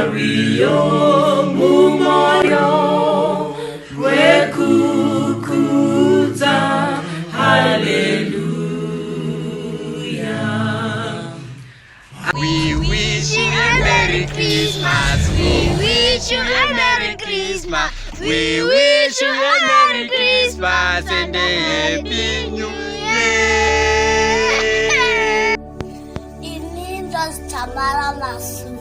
Rwiyo mumoyo rwekukudza. Haleluya. We wish you a Merry Christmas. We wish you a Merry Christmas. We wish you a Merry Christmas and a Happy New Year. Ini ndonzi Tamara Masuda.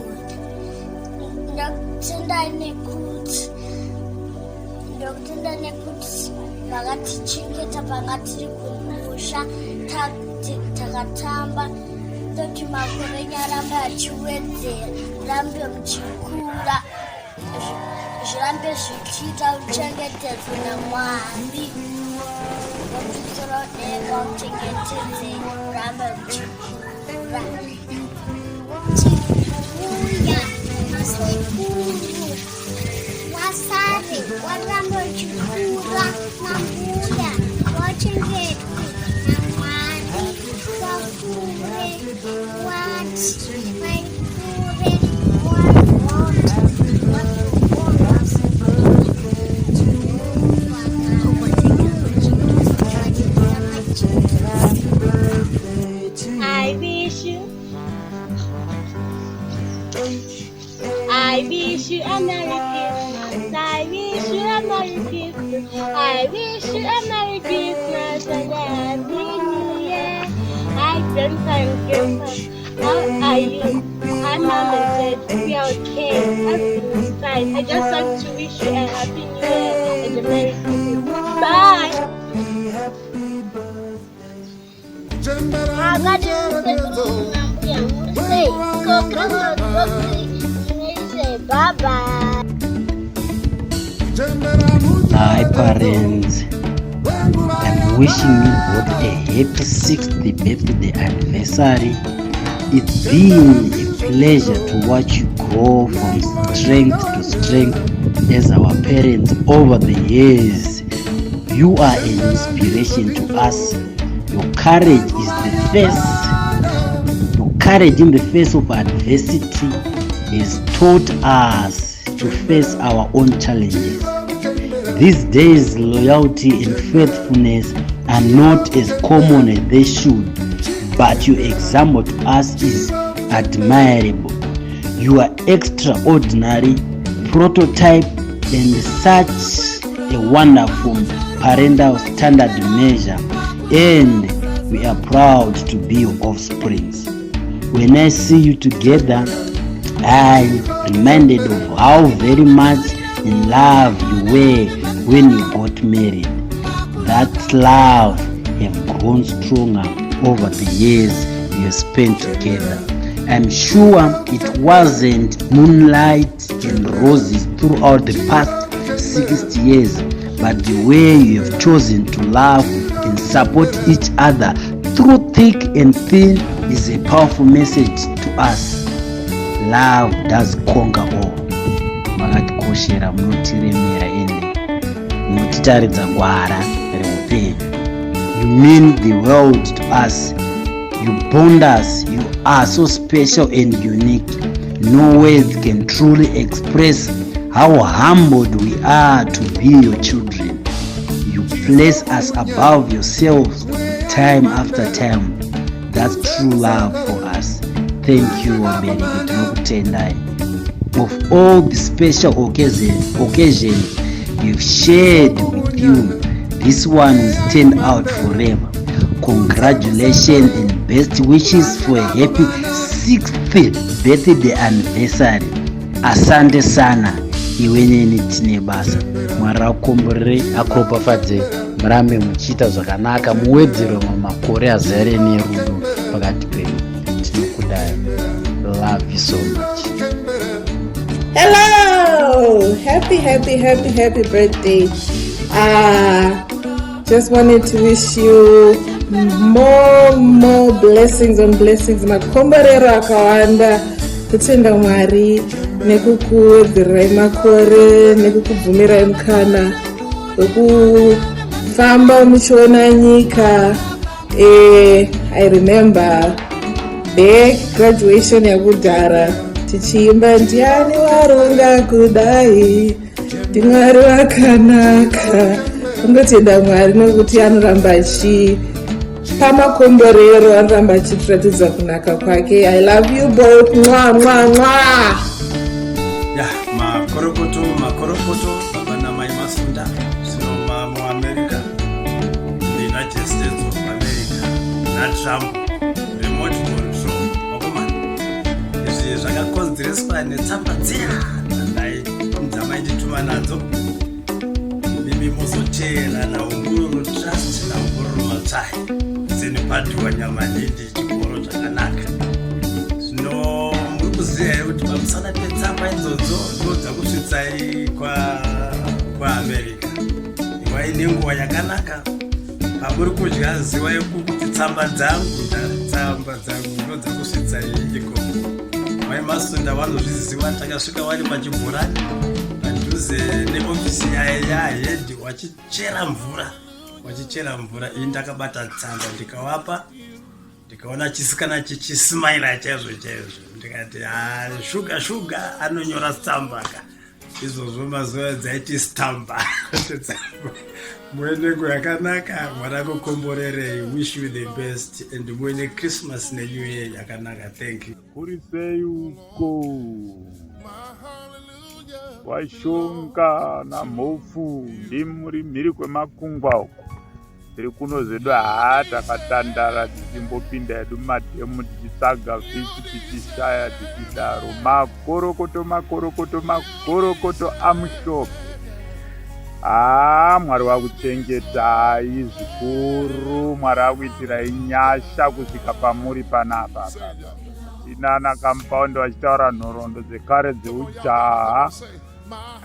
Ndokutenda nekuti makatichengeta panga tiri kumusha, takatamba. Toti makore enyu arambe achiwedzera, murambe muchikura, zvirambe zvichiita, uchengetedzwe naMwari womusoro denga, uchengetedze, murambe muchikura. Tiri masekuru wasare, warambe uchikura nambuya, wachengetwe naMwari, wakure wati vaikure wagota. I wish you a Merry Christmas. I wish you a Merry Christmas. I wish you a Merry Christmas and a Happy New Year. Hi, Grandpa and Grandma. How are you? Hi, Mom and Dad. We are okay. Everything is fine. I just want to wish you a Happy New Year and a Merry Christmas. Bye. Makadii, nambuya? Muri sei ko? Christmas box inoise. Bye bye. Hi parents, I'm wishing you both a happy 60th birthday anniversary. It's been a pleasure to watch you grow from strength to strength as our parents over the years. You are an inspiration to us. Your courage in the face of adversity has taught us to face our own challenges. These days, loyalty and faithfulness are not as common as they should, but your example to us is admirable. You are extraordinary prototype and such a wonderful parental standard measure, and we are proud to be your offsprings. When I see you together, I reminded of how very much in love you were when you got married. That love have grown stronger over the years you have spent together. I'm sure it wasn't moonlight and roses throughout the past 60 years, but the way you have chosen to love and support each other through thick and thin is a powerful message to us. Love does conquer all. Makatikoshera, munotiremera ende munotitaridza gwara reupenyu. You mean the world to us. You bond us. You are so special and unique. No words can truly express how humbled we are to be your children. You place us above yourselves time after time. That's true love for us. Thank you, vabereki, tinokutendai. Of all the special occasions you've shared with you, this one will stand out forever. Congratulations and best wishes for a happy 60th birthday anniversary. Asante sana. Iwe neni tine basa. Mwari akomborere, akuropafadze, murambe muchiita zvakanaka, muwedzerwe mamakore azere nerudo pakati penyu. Tinokudai. Love you so much. Hello! Happy, happy, happy, happy birthday. Just wanted to wish you more, more blessings on blessings. Makomborero akawanda. Kutenda Mwari nekukuwedzerai makore, nekukubvumirai mukana wekufamba muchiona nyika. I remember back graduation yakudhara. Tichiimba ndiani waronga kudai ndiMwari wakanaka. Ungotenda Mwari nokuti anoramba achipa makomborero, anoramba achitiratidza kunaka kwake. I love you both. Mwa mwa mwa. Ya, makorokoto, makorokoto, baba namai Masunda. Zvinoma muAmerica, the United States of America, naTrump remote control. Vakomana, izvi zvakakonzereswa netsamba dziya dzamaindituma nadzo mimi muzoteera naUngururu Trust naUngururu Matsvai dzenipadhiwa nyamanhindi chikoro zvakanaka. Zvino muri kuziva here kuti pamusana petsamba idzodzo ndo dzakusvitsai kwaAmerica? Iwai nenguva yakanaka pamuri kudya. Zivai kuti tsamba dzangu, tsamba dzangu ndo dzakusvitsai ikoko. Mai Masunda vanozviziva. Takasvika vari pachibhorani padhuze neofisi yahead, wachichera mvura, wachichera mvura. Ini ndakabata tsamba, ndikavapa, ndikaona chisikana chichismaira chaizvo chaizvo. Ndikati, "Ha, shuga shuga anonyora tsamba ka." Izvozvo mazuva dzaiti stamba tsamba. Muenengo yakanaka. Mwari akukomborerei. Wish you the best and muine Christmas neNew Year yakanaka. Thank you. Kuri sei uko washonga namhofu? Ndimuri mhiri kwemakungwa uko. Tiri kuno zvedu. Haa, takatandara tichimbopinda hedu mumadhemu tichitsvaga fishi, tichishaya, tichidaro. Makorokoto, makorokoto, makorokoto amushope. Haa, Mwari wakuchengetai zvikuru. Mwari akuitirai nyasha kusvika pamuri panapa. Tinana Compound vachitaura nhoroondo dzekare dzeujaha.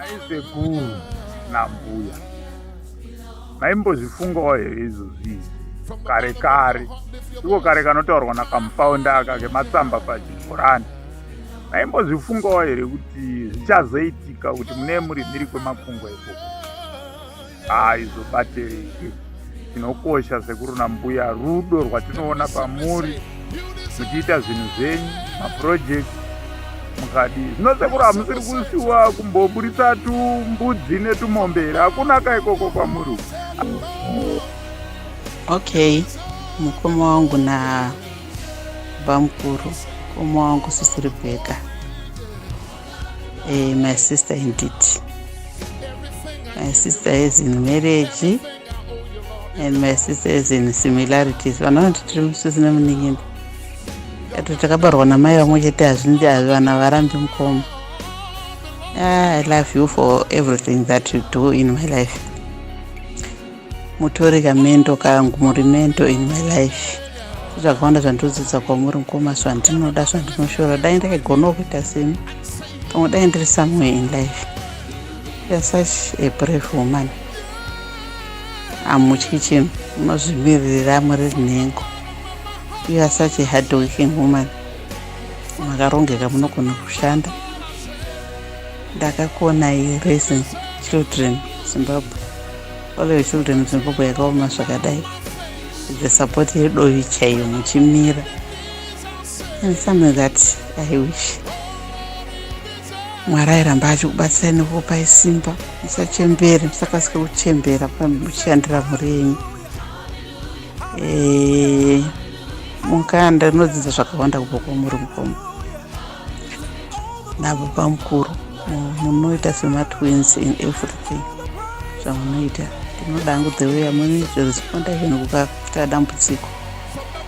Aisekuru nambuya, maimbozvifungawo here izvozvi izvi kare kare, iko kare kanotaurwa naKamupaunda aka kematsamba pachibhorani? Maimbozvifungawo here kuti zvichazoitika kuti mune muri mhiri kwemakungwa ikoko? Haizobatereke. Chinokosha, sekuru nambuya, rudo rwatinoona pamuri muchiita zvinhu zvenyu, maproject mukadii. Zvino sekuru, hamusiri kusiwa kumboburitsa tumbudzi netumombe here? Hakunaka ikoko kwamuri. Okay, mukoma wangu na bamukuru, mukoma wangu sisi Rebecca, my sister indeed, my sister is in marriage and my sister is in similarities. Vanhu vanoti tiri sisi nemunin'ina, ati takabarwa namai vamwe chete. Hazvindi vana varambi mukoma. Ah, I love you for everything that you do in my life. Mutori kamendo kangu, muri mentor in my life. Zvakawanda zvandodzidza kwamuri mukoma, zvandinoda, zvandinoshora. Dai ndaigonawo kuita semi, pamwe dai ndiri somewhere in life. You are such a brave woman. Hamutyi chinhu, munozvimiririra muri nhengo. You are such a hard working woman. Makarongeka, munogona kushanda. Ndakakuonai raising children Zimbabwe, all your children. Zimbabwe yakaoma zvakadai, the support yedovi chaiyo muchimira, and something that I wish Mwari airamba achikubatsirai nekukupai simba. Musachembere, musakasike kuchembera muchishandira mhuri yenyu. Mukanda ndinodzidza zvakawanda kubva kwamuri mukoma nababa mukuru. Munoita sematwins in everything zvamunoita. Ndinoda hangu the way amunoresponda even kukaita dambudziko,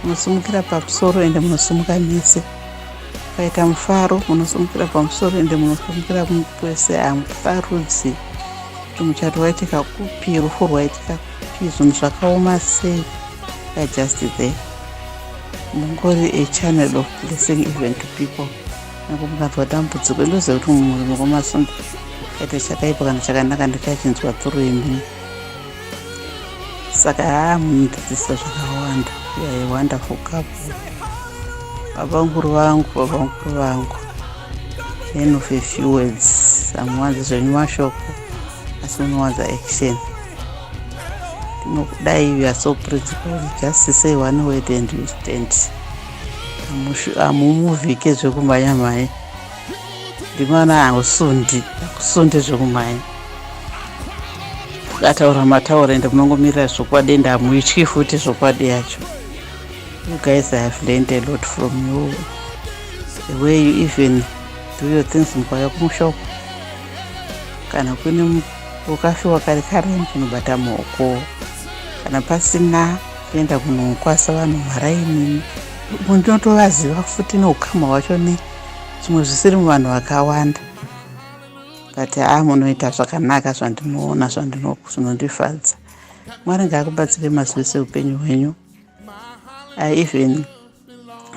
munosumukira pamusoro ende munosumuka mese. Ukaita mufaro, munosumukira pamusoro ende munosumukira kwese. Hamusarudzi kuti muchato waitika kupi, rufu rwaitika kupi, zvinhu zvakaoma sei, are just there. Mungori a channel of blessing even to people. Nyange mukanzwa dambudziko, ndoziva kuti mumhuri mekwaMasunda kaita chakaipa kana chakanaka, ndichachinzwa through imi. Saka haa, munondidzidzisa zvakawanda. You are a wonderful couple. Baba mukuru vangu, baba mukuru vangu, man of a few words. Hamuwanzi zvenyu mashoko, asi munowanza action. Tinokudai. You are so principled. Just say one word and you stand. Hamumuvhike zvekumhanya mhanya. Ndimana hausundi, hakusundi zvekumhanya. Ukataura mataura ende munongomirira zvokwadi ende hamuityi futi zvokwadi yacho. You guys, I have learned a lot from you. The way you even do your things mukauya kumusha uko kana kuine ukafiwa kare kare kunobata maoko kana pasina kuenda kunokwasa vanhu maraini munotovaziva futi neukama hwacho ne zvimwe zvisiri muvanhu vakawanda but haa munoita zvakanaka zvandinoona zvinondifadza. Mwari ngaakubatsire mazuva ese upenyu hwenyu. I even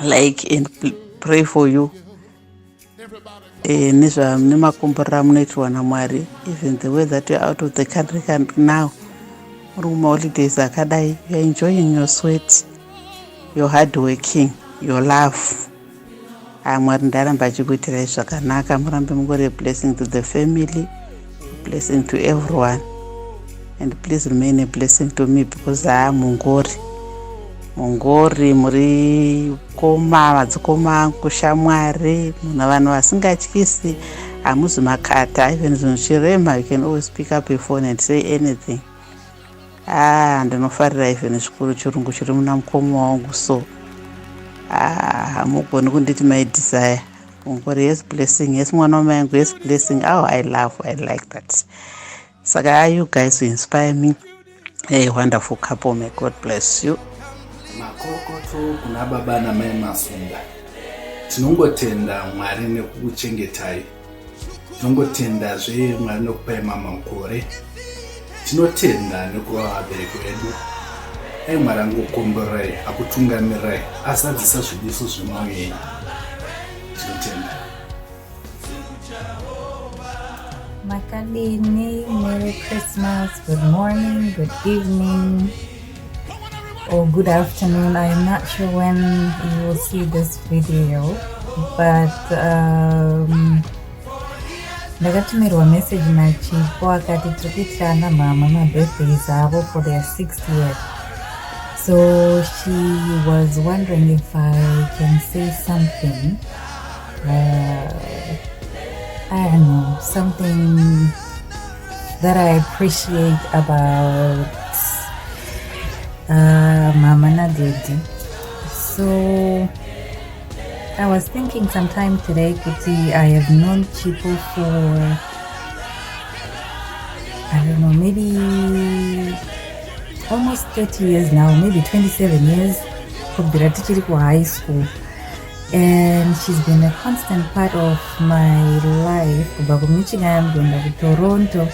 like and pray for you nemakomborero amunoitirwa naMwari, even the way that you're out of the country now, uri kumaholidays akadai, you are enjoying your sweat, your hard working, your love. Ha, Mwari ndaramba achikuitirai zvakanaka, murambe mungori blessing to the family, blessing to everyone, and please remain a blessing to me because haa mungori mungori muri koma madzikoma angu, shamwari, muna vanhu vasingatyisi, hamuzi makata. Even zvinhu zvichirema, you can always pick up a phone and say anything. Ah, ndinofarira even zvikuru chirungu chiri muna mukoma wangu, so ah, hamugoni kunditi my desire ungori yes Blessing, yes mwana wamai angu, yes Blessing. Oh, I love, I like that. Saka you guys inspire me. A wonderful couple, may God bless you. Makokoto kuna baba namai Masunda. Tinongotenda Mwari nekukuchengetai, tinongotendazve Mwari nekupai mamakore, tinotenda nekuva vabereki vedu. Dai Mwari angokomborerai, akutungamirai, azadzisa zvidiso zvemwoyo yenyu. Tinotenda. Makadini, Merry Christmas, good morning, good evening, or good afternoon. I am not sure when you will see this video, but ndakatumirwa message naChipo akati tiri kuitira ana mama mabirthdays avo for their 60th, so she was wondering if I can say something, I don't know, something that I appreciate about Mama naDaddy. So I was thinking sometime today, kuti, I have known Chipo for, I don't know, maybe almost 30 years now, maybe 27 years, kubvira tichiri kuhigh school, and she's been a constant part of my life kubva kuMichigan kuenda kuToronto,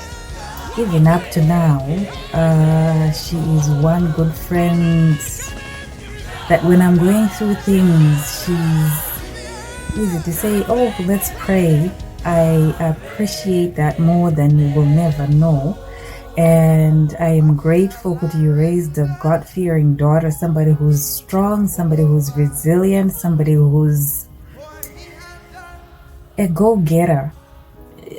even up to now. She is one good friend that when I'm going through things, she's easy to say, "Oh, let's pray." I appreciate that more than you will never know, and I am grateful that you raised a God fearing daughter, somebody who's strong, somebody who's resilient, somebody who's a go getter.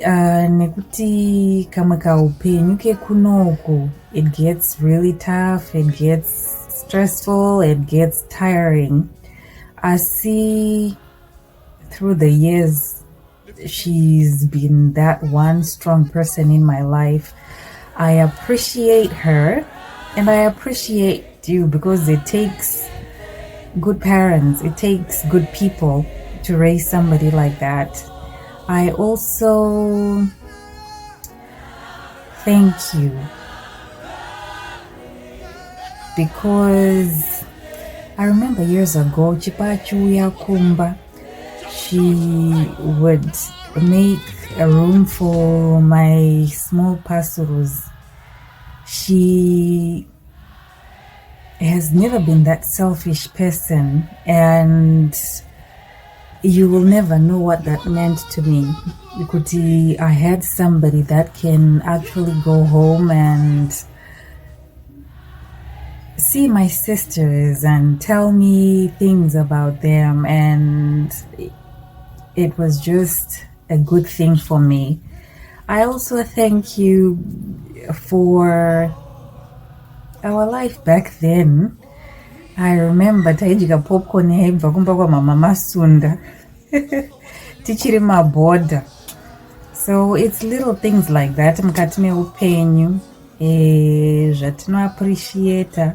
Nekuti kamwe kaupenyu kekunoku, it gets really tough, it gets stressful, it gets tiring, asi through the years she's been that one strong person in my life. I appreciate her and I appreciate you because it takes good parents, it takes good people to raise somebody like that. I also thank you because I remember years ago, Chipo achiuya kumba, she would make a room for my small parcels. She has never been that selfish person, and you will never know what that meant to me. Kuti I had somebody that can actually go home and see my sisters and tell me things about them, and it was just a good thing for me. I also thank you for our life back then. I remember taidya popcorn yaibva kumba kwamama Masunda. Tichiri mabhodha. So it's little things like that mukati meupenyu zvatinoappreciata,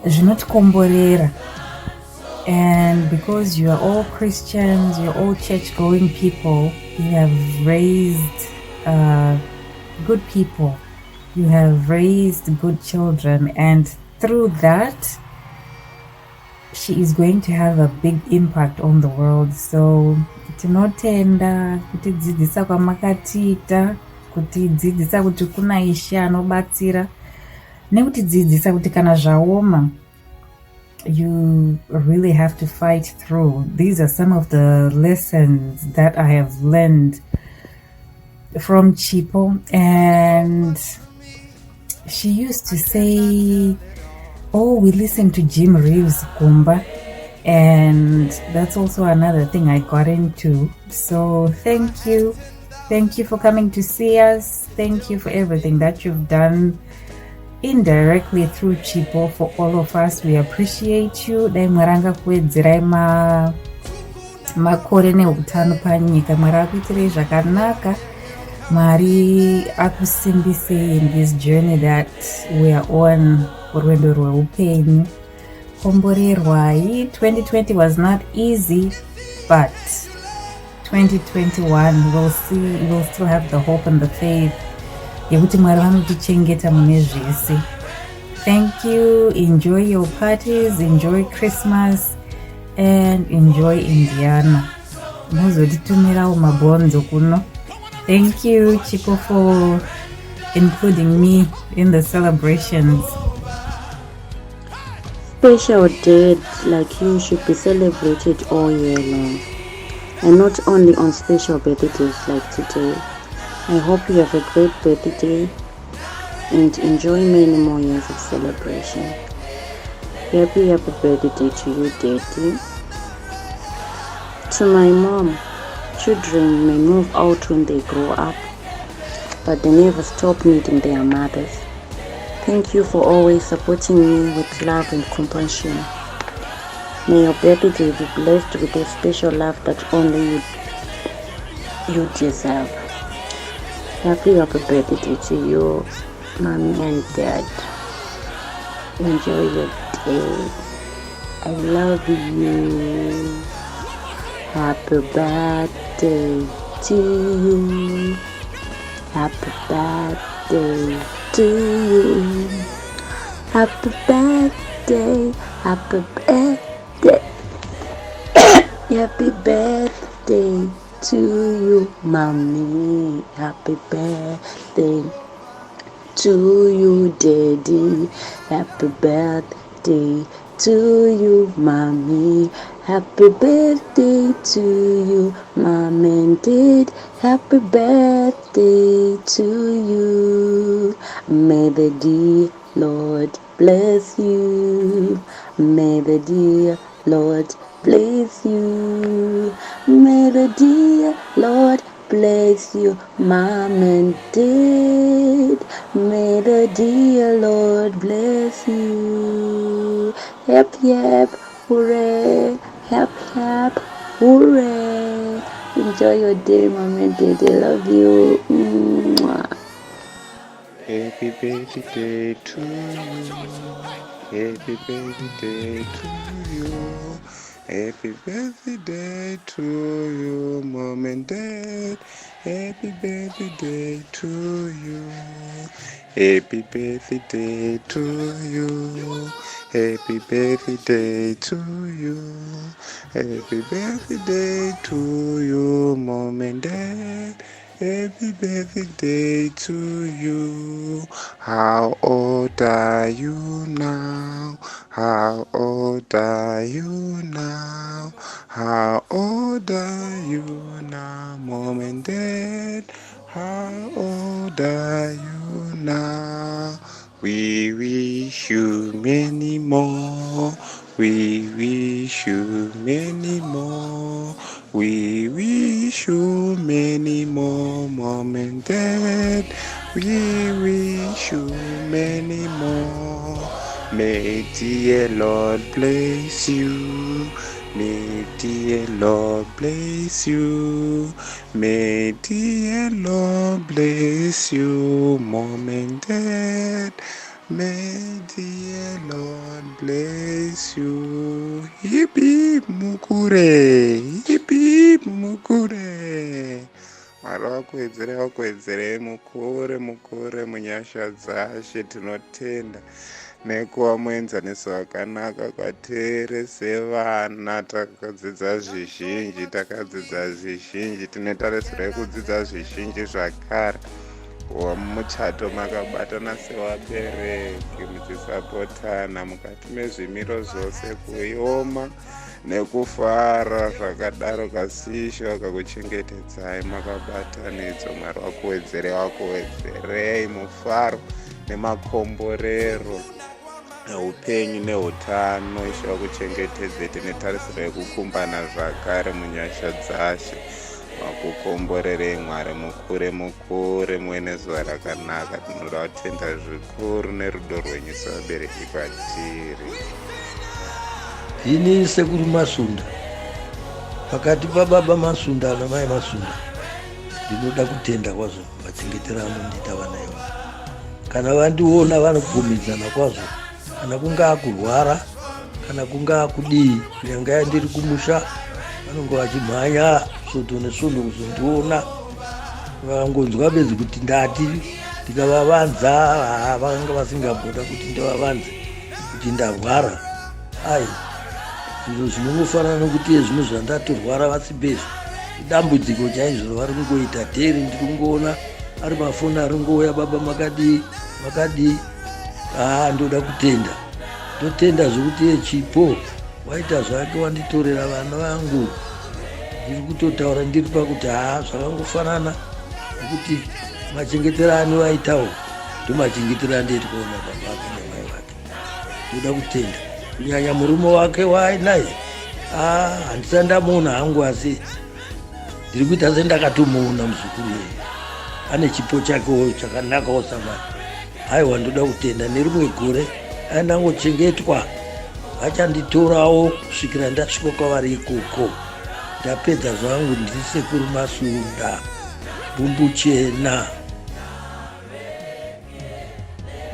zvinotikomborera. And because you are all Christians, you're all church going people, you have raised good people, you have raised good children, and through that she is going to have a big impact on the world. So tinotenda kutidzidzisa kwamakatiita, kutidzidzisa kuti kuna Ishe anobatsira, nekutidzidzisa kuti kana zvaoma, you really have to fight through. These are some of the lessons that I have learned from Chipo. And she used to say, "Oh, we listen to Jim Reeves kumba." And that's also another thing I got into. So thank you. Thank you for coming to see us. Thank you for everything that you've done indirectly through Chipo for all of us. We appreciate you. Dai Mwari angakuwedzerai makore neutano panyika. Mwari akuitirei zvakanaka. Mwari akusimbisei in this journey that we are on, rwendo rweupenyu. Komborerwai. 2020 was not easy, but 2021, we'll see. We'll still have the hope and the faith yekuti Mwari vanotichengeta mune zvese. Thank you. Enjoy your parties, enjoy Christmas and enjoy Indiana. Muzotitumirawo mabhonzo kuno. Thank you, Chipo, for including me in the celebrations. Special dads like you should be celebrated all year long and not only on special birthdays like today. I hope you have a great birthday and enjoy many more years of celebration. Happy, happy birthday to you, Daddy. To my mom, children may move out when they grow up, but they never stop needing their mothers. Thank you for always supporting me with love and compassion. May your birthday be blessed with a special love that only you deserve. Happy, happy birthday to you, Mommy and Dad. Enjoy your day. I love you. Happy birthday to you. Happy birthday to you. Happy birthday, happy birthday, happy birthday to you, Mommy. Happy birthday to you, Daddy. Happy birthday to you, Mommy. Happy birthday to you, Mom and Dad. Happy birthday to you. May the dear Lord bless you. May the dear Lord bless you. May the dear Lord bless you, Mom and Dad. May the dear Lord bless you. Hip, hip, hooray. Hip, hip, hooray. Enjoy your day, Mom and Dad. I love you. Mwah. Happy birthday to you. Happy birthday to you. Happy birthday to you, Mom and Dad. Happy birthday to you. Happy birthday to you. Happy birthday to you. Happy birthday to you, Mom and Dad. Happy birthday to you. How old are you now? How old are you now? How old are you now, Mom and Dad? How old are you now? We wish you many more. We wish you many more. We wish you many more, Mom and Dad. We wish you many more. May dear Lord bless you. May dear Lord bless you. May dear Lord bless you, mom and dad. May dear Lord bless you. Hip hip mukure. Hip hip mukure. Mwari vakuwedzere vakuwedzerei mukure mukure munyasha dzashe tinotenda nekuva muenzaniso wakanaka kwatiri sevana takadzidza zvizhinji takadzidza zvizhinji tine tarisiro yekudzidza zvizhinji zvakare kuva mumuchato makabatana sevabereki muchisapotana mukati mezvimiro zvose kuioma nekufara zvakadaro kasisho akakuchengetedzai makabatanidzwa mwari vakuwedzerei vakuwedzerei mufaro nemakomborero neupenyu neutano ishe vakuchengetedze tine tarisiro yekukumbana zvakare munyasha dzashe vakukomborerei mwari mukure mukure muve nezuva rakanaka tinoda kutenda zvikuru nerudo rwenyu sevabereki kwatiri Ini sekuru Masunda pakati pababa Masunda namai Masunda ndinoda kutenda kwazvo machengetero anondiita vana iva kana vandiona vanobvumidzana kwazvo kana kungaa kurwara kana kungaa kudii kunyanga yandiri kumusha vanonge vachimhanya svondo nesvondo kuzondiona vangonzwa bedzi kuti ndati ndikavavanza vakanga vasingamboda kuti ndivavanze kuti ndarwara ai zviro zvinongofanana nokuti zvino zvandatorwara vasibezvo idambudziko chaizvo ravari kungoita dheri ndiri kungoona ari mafoni ari kungouya baba makadii makadii haa ndoda kutenda ndotenda zvekuti ye chipo waita zvake wanditorera vana vangu ndiri kutotaura ndiri pakuti haa zvakangofanana nekuti machengetero anovaitawo ndomachengetero andiiti kuona baba vake namai vake ndoda kutenda kunyanya murume wake waainaye ah, handisati ndamuona hangu asi ndiri kuita sendakatomuona muzukuru yeye ane chipo chakewo chakanakawo samai haiwa ndoda kutenda nerimwe gore ainangochengetwa vachanditorawo kusvikira ndasvika kwavari ikoko ndapedza zvangu ndiri sekuru masunda bumbuchena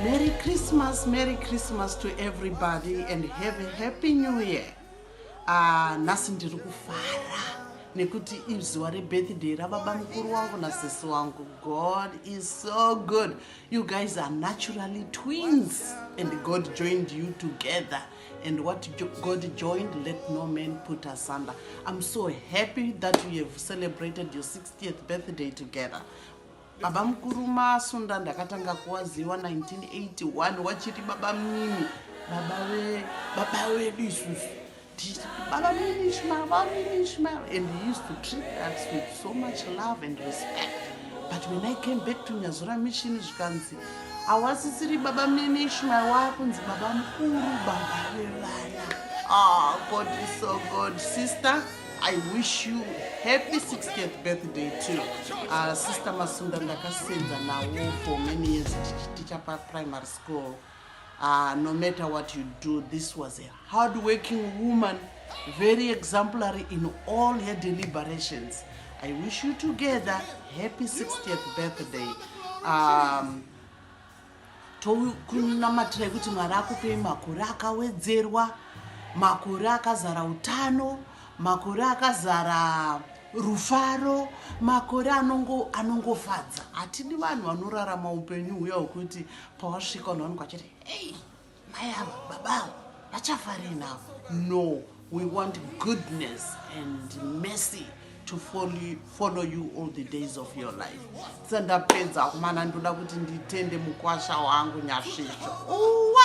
Merry Christmas, Merry Christmas to everybody and have a happy new year. Ah, nhasi ndiri kufara nekuti izuva rebirthday rababa mukuru wangu nasisi wangu. God is so good. You guys are naturally twins and God joined you together. And what God joined, let no man put asunder. I'm so happy that you have celebrated your 60th birthday together. Baba mukuru Masunda ndakatanga kuwaziwa 1981 wachiri baba mnini baba ve baba vedu isusu tichiti baba mnini Ishmael baba mnini Ishmael and he used to treat us with so much love and respect but when I came back to Nyazura mission zvikanzi awasisiri baba mnini Ishmael waakunzi baba mukuru baba vevana ah God is so good sister I wish you happy 60th birthday too. Sister Masunda ndakasenza nawo for many years tichiticha pa-primary school. No matter what you do, this was a hard-working woman, very exemplary in all her deliberations. I wish you together happy 60th birthday. Tokunamatirai kuti Mwari akupei makore akawedzerwa, makore akazara utano, makore akazara rufaro, makore anongofadza. Hatidi vanhu vanorarama upenyu huya hwekuti pawasvika vanhu vanenge vachiti hey mai ava baba ava vachafarei navo. No, we want goodness and mercy to follow you all the days of your life. Sandapedza kumana ndoda kuti nditende mukwasha wangu Nyasvisho. Uwa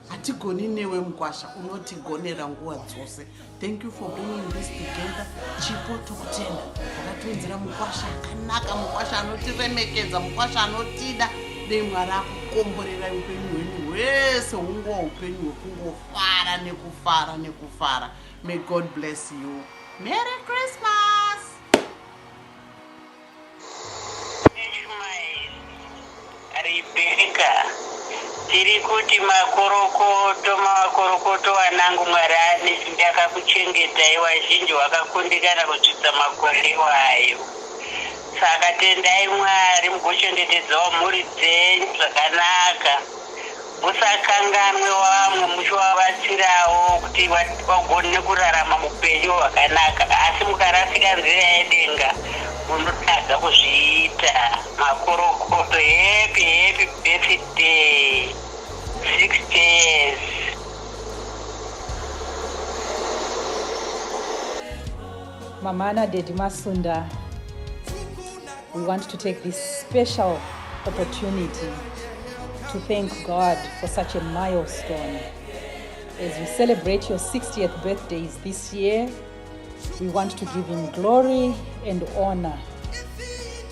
hatigoni newe mukwasha, unotigonera nguva dzose. Thank you for bringing this together. Chipo tokutenda wakatiunzira mukwasha akanaka, mukwasha anotiremekedza, mukwasha anotida. Dei Mwari akukomborera upenyu hwenyu hwese hungova upenyu hwekungofara nekufara nekufara. May God bless you. Merry Christmas. Ishmael, Rebecca, Tiri kuti makorokoto makorokoto wanangu Mwari ane simba akakuchengetai wazhinji wakakundikana kusvitsa makore iwayo. Saka tendai Mwari mugochengetedzawo mhuri dzenyu zvakanaka. Musakanganwe wamwe muchiwabatsirawo kuti wagone kurarama mupenyu hwakanaka asi mukarasika nzira yedenga munotadza kuzviita. Makorokoto happy happy birthday 60 years. Mama naDaddy Masunda, we want to take this special opportunity to thank God for such a milestone. As we celebrate your 60th birthdays this year, we want to give him glory and honor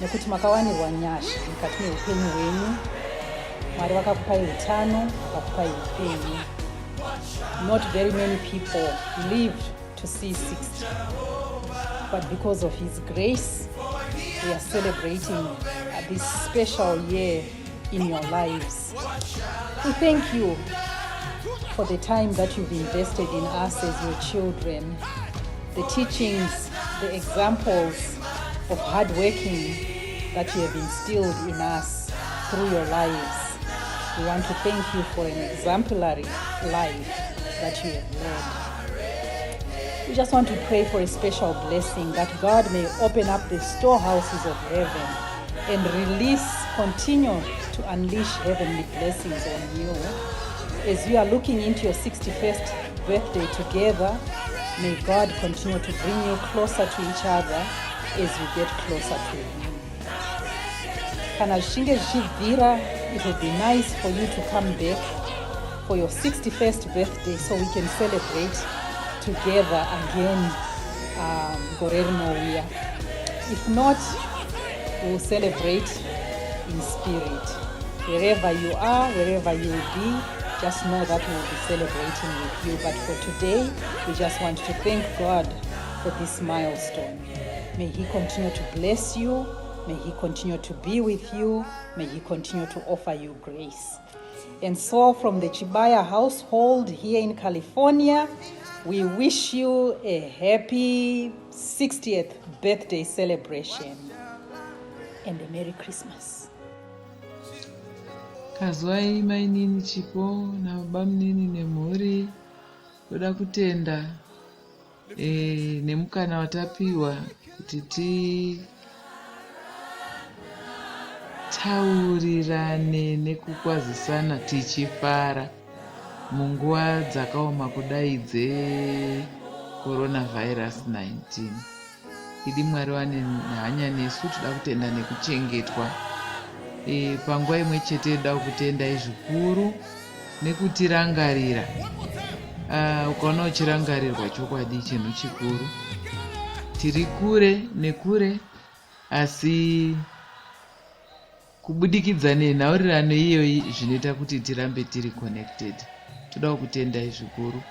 nekuti makawanirwa nyasha mukati meupenyu hwenyu. Mwari vakakupai utano, vakakupai upenyu. Not very many people live to see 60, but because of his grace we are celebrating this special year in your lives. We thank you for the time that you've invested in us as your children, the teachings, the examples of hard working that you have instilled in us through your lives. We want to thank you for an exemplary life that you have led. We just want to pray for a special blessing that God may open up the storehouses of heaven and release, continue to unleash heavenly blessings on you. As you are looking into your 61st birthday together, may God continue to bring you closer to each other as you get closer to Him. Kana zvichinge zvichibvira, it will be nice for you to come back for your 61st birthday so we can celebrate together again gore rinouya. If not, we will celebrate in spirit. Wherever you are, wherever you will be, just know that we will be celebrating with you. But for today, we just want to thank God for this milestone. May He continue to bless you. May He continue to be with you. May He continue to offer you grace. And so, from the Chibaya household here in California, we wish you a happy 60th birthday celebration and a Merry Christmas. Kazwai mainini Chipo nababa munini nemhuri. Toda kutenda nemukana watapiwa kuti titaurirane nekukwazisana tichifara munguva dzakaoma kudai dzecoronavirus 19. Idi Mwari vane hanya nesu, toda kutenda nekuchengetwa. Panguva imwe chete toda kutendai zvikuru nekutirangarira. Ukaona uchirangarirwa, chokwadi chinhu chikuru. Tiri kure nekure, asi kubudikidza nenhaurirano iyoyi zvinoita kuti tirambe tiri connected. Toda kutendai zvikuru.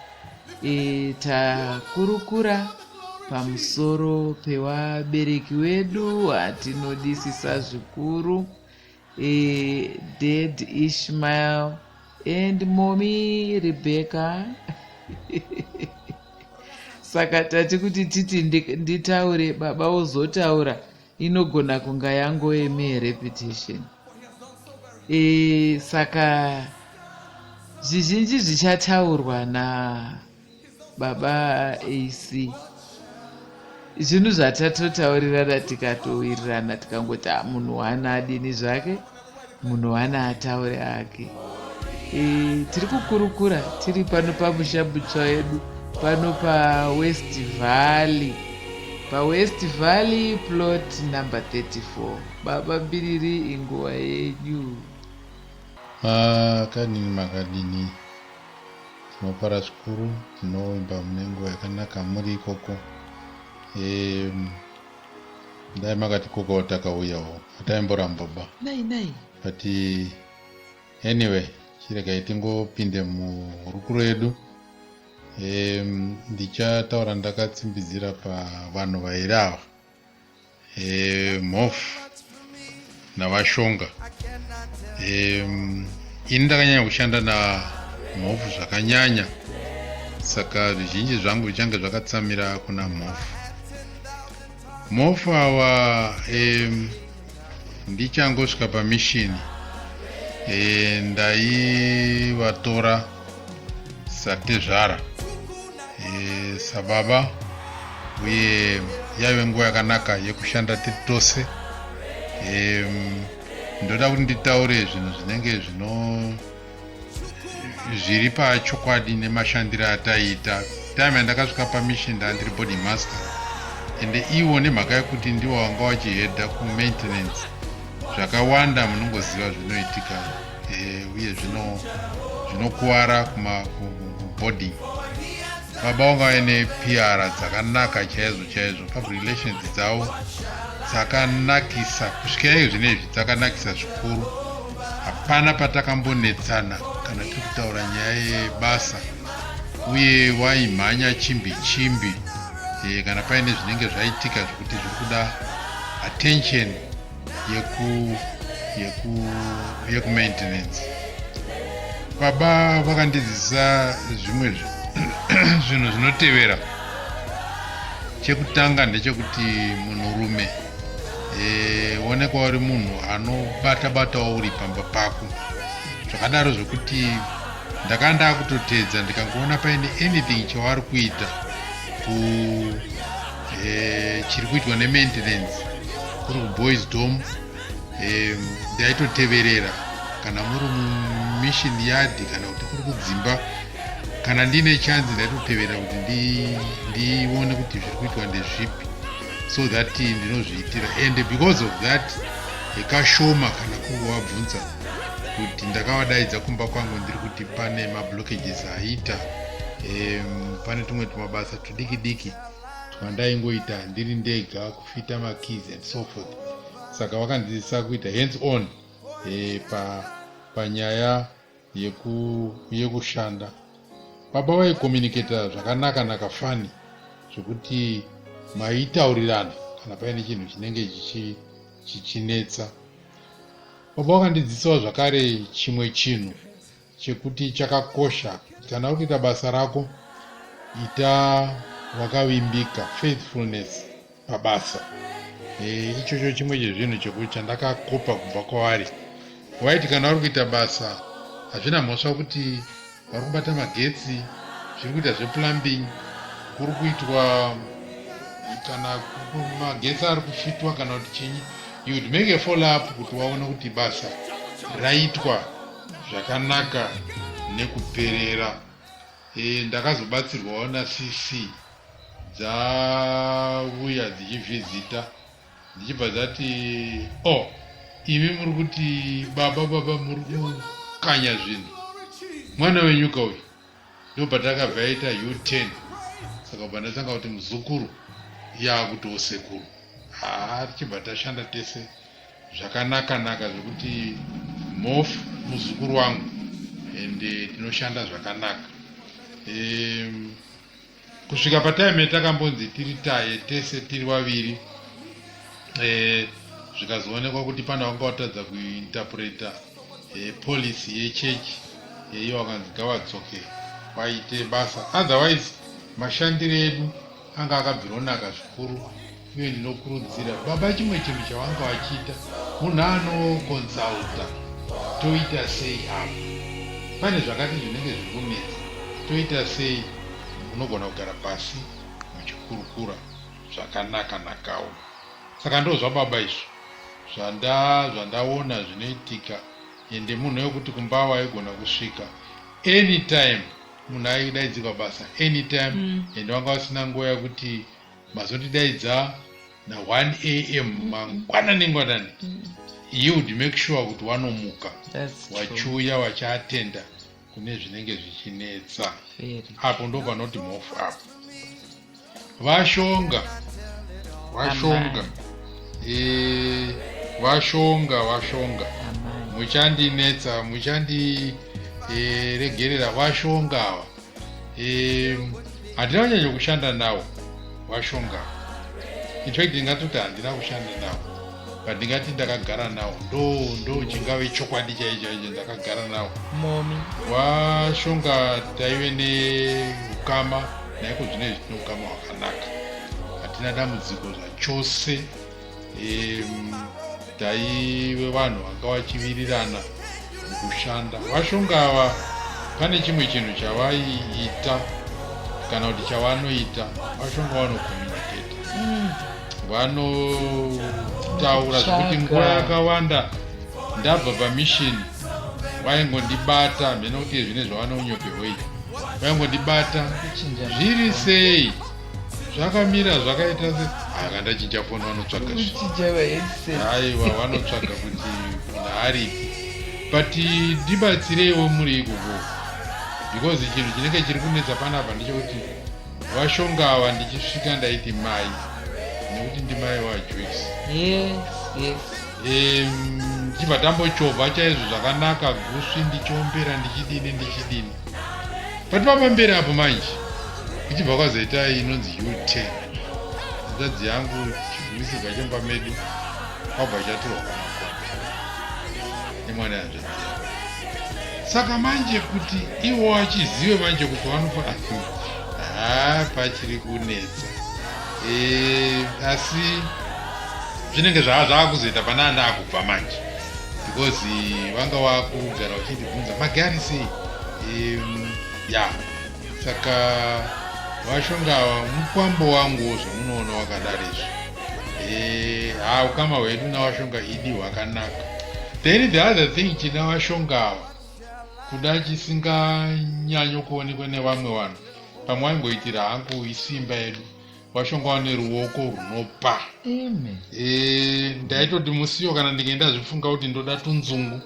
Takurukura pamusoro pevabereki vedu vatinodisisa zvikuru, Dad Ishmael and Mommy Rebecca. Saka tati kuti titi nditaure, baba wozotaura, inogona kunga yangoeme repetition. Saka zvizhinji zvichataurwa nababa AC zvinhu zvatatotaurirana, tikatowirirana, tikangoti, "Ah, munhu wana adini zvake, munhu wana ataure ake." Tiri kukurukura tiri pano pamusha mutsva wedu pano paWest Valley, paWest Valley plot number 34. Baba Mbiriri, inguva yenyu. Makadini, makadini? Tinofara zvikuru, tinoimba mune nguva yakanaka muri ikoko. Dai makatikokawo takauyawo, hataimboramba ba. Nai nai. But anyway, chiregai tingopinde muhurukuro yedu. Ndichataura ndakatsimbidzira pavanhu vairi ava, Mhofu naVaShonga. Ini ndakanyanya kushanda naMhofu zvakanyanya, saka zvizhinji zvangu zvichange zvakatsamira kuna Mhofu. Mhofu ava ndichangosvika pamishini ndaivatora satezvara sababa, uye yaive nguva yakanaka yekushanda tiri tose. Ndoda kuti nditaure zvinhu zvinenge zvino zviri pachokwadi nemashandiro ataiita. Time yandakasvika pamission ndandiri boarding master, ende ivo nemhaka yekuti ndivo vanga vachihedha kumaintenance zvakawanda, munongoziva zvinoitika uye zvinokuvara kuboarding. Baba vanga vaine PR dzakanaka chaizvo chaizvo, public relations dzavo dzakanakisa kusvika iye zvinezvi, dzakanakisa zvikuru. Hapana patakambonetsana kana tiri kutaura nyaya yebasa, uye waimhanya chimbi chimbi kana paine zvinenge zvaitika zvekuti zviri kuda attention yekumaintenance. Baba vakandidzidzisa zvimwe zvinhu zvinotevera. Chekutanga ndechekuti munhurume onekwa uri munhu anobata batawo uri pamba pako, zvakadaro zvekuti ndakanga ndakutoteedza ndikangoona paine anything chavari kuita ku chiri kuitwa nemaintenance, kuri kuboys dorm, ndaitoteverera. Kana muri mumission yard kana kuti kuri kudzimba, kana ndiine chance ndaitoteverera kuti ndione kuti zviri kuitwa ndezvipi, so that ndinozviitira. And because of that, kashoma kana kungovabvunza kuti ndakavadaidza kumba kwangu ndiri kuti pane mablockages aita, pane tumwe tumabasa tudiki diki twandaingoita ndiri ndega, kufita makeys and so forth. Saka vakandidzidzisa kuita hands on panyaya yekushanda. Baba vaicommunicata zvakanaka naka fani zvekuti maitaurirana kana paine chinhu chinenge chichinetsa. Baba vakandidzidzisawo zvakare chimwe chinhu chekuti chakakosha: kana uri kuita basa rako, ita wakavimbika, faithfulness pabasa. Ichocho chimwe chezvinhu chekuti chandakakopa kubva kwavari. Waiti kana uri kuita basa, hazvina mhosva kuti vari kubata magetsi, zviri kuita zveplumbing, kuri kuitwa kana magetsi ari kufitwa kana kuti chinyi, you would make a follow up kuti waone kuti basa raitwa zvakanaka nekuperera. Ndakazobatsirwawo naCC dzauya dzichivhizita, dzichibva dzati, "Oh, imi muri kuti baba, baba muri kukanya zvinhu, mwana wenyuka uyu." Ndobva takabva yaita U10, saka bva ndatanga kuti muzukuru yaakutiwo sekuru. Haa, tichibva tashanda tese zvakanaka naka zvekuti mof muzukuru wangu, ende tinoshanda zvakanaka kusvika patime yatakambonzi tiri taye tese tiri vaviri, zvikazoonekwa kuti pane vanga vatadza kuinterpreta policy yechechi, iyo vakanzi ngavadzoke vaite basa. Otherwise mashandiro edu anga akabvironaka zvikuru, uye ndinokurudzira baba. Chimwe chinhu chavanga vachiita, munhu anoconsulta, "Toita sei apa? Pane zvakati zvinenge zviri kunetsa, toita sei?" Munogona kugara pasi muchikurukura zvakanaka nakawo. Saka ndo zvababa izvo zvandaona zvinoitika. Ende munhu wekuti kumba waigona kusvika anytime, munhu aidaidzirwa basa anytime. Ende vanga vasina nguva yekuti mazondidaidza na1 am mangwanani ngwanani. He would make sure kuti wanomuka wachiuya wachiatenda kune zvinenge zvichinetsa. Apo ndo panoti mhofu apo vashonga, vashonga, vashonga, vashonga, muchandinetsa, muchandiregerera. Vashonga ava handina kunyanya kushanda nawo. Vashonga, in fact ndingatoti handina kushanda nawo. But ndingati ndakagara nawo ndo ndo chingave chokwadi chaicho chaicho ndakagara nawo. Momi. Washonga taive neukama naiko zvino izvi tine ukama hwakanaka. Hatina dambudziko zvachose. Taive vanhu vanga vachivirirana mukushanda. Vashonga ava pane chimwe chinhu chavaiita kana kuti chavanoita vashonga vanokomuniketa. Vanotaura zvekuti nguva yakawanda ndabva pamishini vaingondibata mheno kuti zvine zvavanounyope hwei vaingondibata zviri sei zvakamira zvakaita se aka ndachinja foni vanotsvaga aiwa vanotsvaga kuti munhu aripi but ndibatsireiwo muri ikoko because chinhu chinenge chiri kunetsa panapa ndechekuti Vashonga ava ndichisvika ndaiti mai nekuti ndimai waJoyce. Yes, yes. Ndichibva tambochovha chaizvo zvakanaka gusvi ndichiombera ndichidini ndichidini. But pamberi apo manje kuchibva kwazoita inonzi U10. Hanzvadzi yangu chigumisirwa chemba medu kwabva chatorwa kwamakombe nemwana hanzvadzi yangu. Saka manje kuti iwo achizive manje kuti vanofa haa pachiri kunetsa e, asi zvinenge zvaa zvaakuzoita pana anda akubva manje because vanga vakugara vachindibvunza magari sei e, ya saka vashonga ava mukwambo wanguwo zvamunoona wakadaro izvi e, haa ukama hwedu navashonga idi hwakanaka then the other thing china vashonga ava kuda chisinganyanyo kuonekwa nevamwe vanhu pamwe vaingoitira hangu isimba yedu vashonga vane ruoko runopa e, ndaitoti musiwo kana ndinge ndazvifunga kuti ndoda tunzungu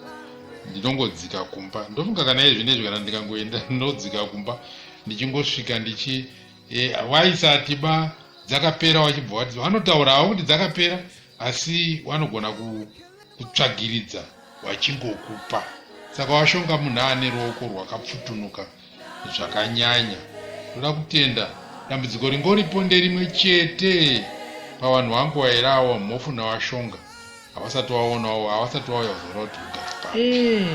ndinongodzika kumba ndofunga kana iye zvinezvi kana ndikangoenda ndinodzika kumba ndichingosvika ndichi e, waisati ba dzakapera wachibva wati vanotaura havo kuti dzakapera asi vanogona kutsvagiridza wachingokupa saka washonga munhu ane ruoko rwakapfutunuka zvakanyanya ndoda kutenda dambudziko ringoripo nderimwe chete pavanhu vangu vaira awa mhofu nawashonga havasati waonawo havasati wauya kuzoona kuti kugara papi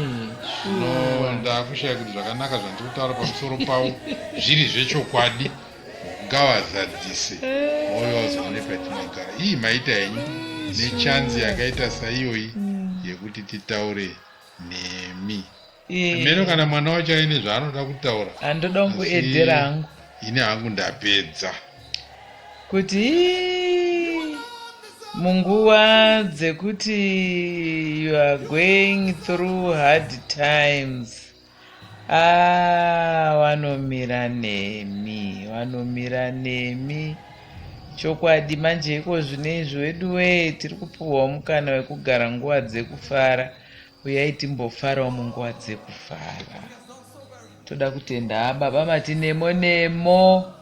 no ndakushaya kuti zvakanaka zvandiri kutaura pamusoro pavo zviri zvechokwadi ngavazadzise vauya vazoone patinogara ii maita henyu nechanzi yakaita saiyoyi yekuti titaure nemi Meno kana mwana wacho aine zvaanoda kutaura. Handoda kungoedzera hangu. Ini hangu ndapedza. Kuti munguva dzekuti you are going through hard times ah vanomira nemi vanomira nemi chokwadi manje iko zvino izvi weduwee tiri kupiwawo mukana wekugara nguva dzekufara Uyai timbofarawo munguva dzekufara. Toda kutenda haa baba mati nemo nemo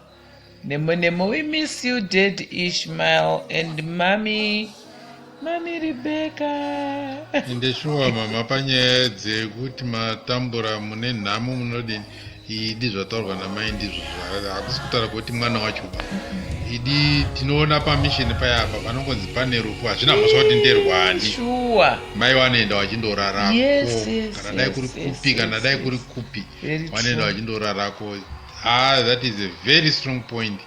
nemo nemo we miss you dad Ishmael and mommy mommy Rebecca. Ende shuwa mama panyaya dzekuti matambura mune nhamo munodini Idi zvataurwa namai ndizvo hakusi kutaura kwekuti mwana wacho ba idi tinoona pamission paya apa panongonzi pane rufu hazvina mhosva kuti nderwani shuwa mai vanoenda vachindorarako yes, yes, kana dai kuri kupi kana dai kuri kupi vanoenda vachindorarako ah that is a very strong point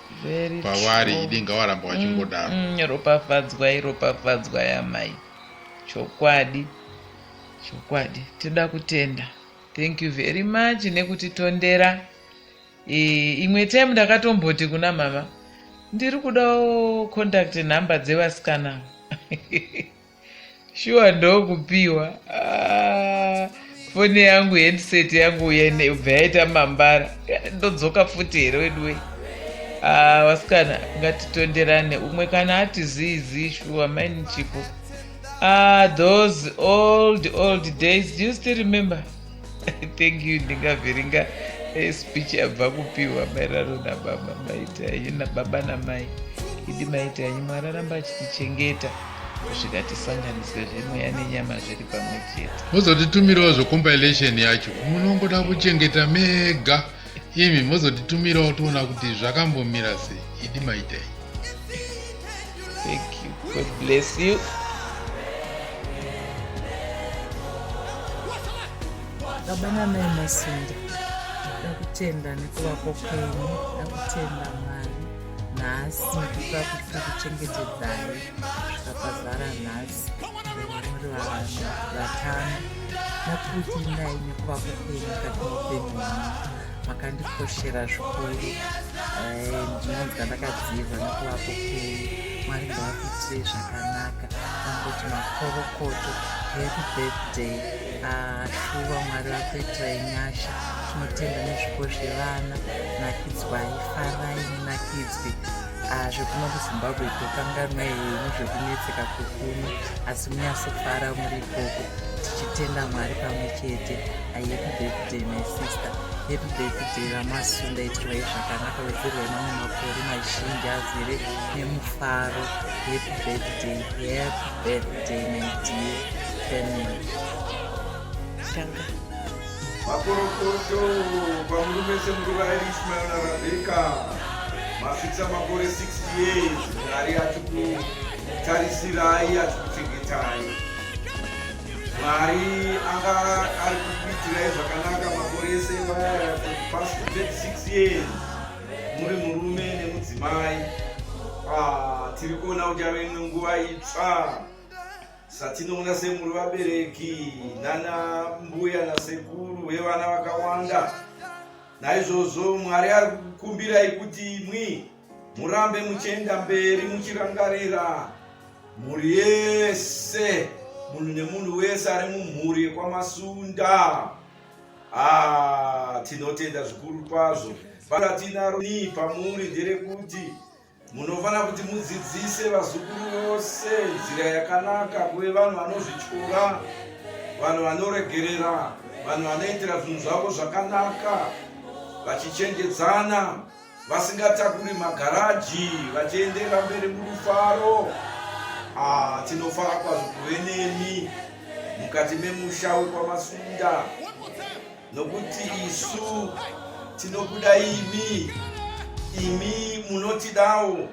pavari idi ngavaramba vachingodaro ropafadzwa iropafadzwa yamai chokwadi chokwadi toda kutenda Thank you very much nekutitondera. E, imwe time ndakatomboti kuna mama ndiri kudawo contact number dzevasikana shuwa ndokupiwa ah, foni yangu handset yangu yebva yaita mambara ndodzoka futi here weduwe ah, vasikana ngatitonderane umwe kana ati zii zii shuwa maini chipo Ah, those old old days. Do you still remember? Thank you ndingavhiringa eh, speech yabva kupiwa maererano nababa maita henyu nababa namai idi maita henyu mwari aramba achitichengeta kusvika tisanganiswe zvemweya nenyama zviri pamwe chete mozotitumirawo zvecompilation yacho munongoda kuchengeta mega imi mozotitumirawo toona kuti zvakambomira sei idi maita henyu Thank you. God bless you. Baba namai Masunda, ndakutenda nekuvapo kwenyu, ndakutenda Mwari nhasi nekupa kuti kuchengetedzai kusvika pazara nhasi muri vanhu vatano. Ndakutendai nekuvapo kwenyu mukati meupenyu hwangu, makandikoshera zvikuru. Eh, ndinonzwa ndakadzirwa nekuvapo kwenyu. Mwari ngavakuitirei zvakanaka. Vangoti makorokoto, happy birthday. Ah, shuwa Mwari vakuitirai nyasha. Tinotenda nezvipo zvevana. Nakidzwai, farai munakidzwe. Ah, zvekuno kuZimbabwe tokanganwa henyu zvekunetseka kwekuno asi munyatsofara muri ikoko tichitenda Mwari pamwe chete. Ah, happy birthday my sister. Happy birthday VaMasunda, itirwai zvakanaka, wedzerwai mamwe makore mazhinji azere nemufaro. Happy birthday, happy birthday my dear family. Tanga. Makorokoto pamuri mese muri vairi Ishmael naRabheka masvitsa makore 60 years Mwari achikutarisirai achikuchengetai Mwari anga ari kukuitirai zvakanaka makore ese vaya for the past 36 years muri murume nemudzimai ah, tiri kuona kuti ave imwe nguva itsva satinoona semuri vabereki nana mbuya nasekuru vevana vakawanda naizvozvo mwari ari kukumbirai kuti imwi murambe muchienda mberi muchirangarira mhuri yese munhu nemunhu wese ari mumhuri yekwamasunda ah, tinotenda zvikuru kwazvo ratinaro ni pamuri nderekuti Munofanira kuti mudzidzise vazukuru vose nzira yakanaka kuve vanhu vanozvityora, vanhu vanoregerera, vanhu vanoitira zvinhu zvavo zvakanaka, vachichenjedzana, vasingatakuri magaraji, vachienderera mberi murufaro. Ah, tinofara kwazvo kuve nemi mukati memusha wekwaMasunda. Nokuti isu tinokuda imi, imi munotidawo.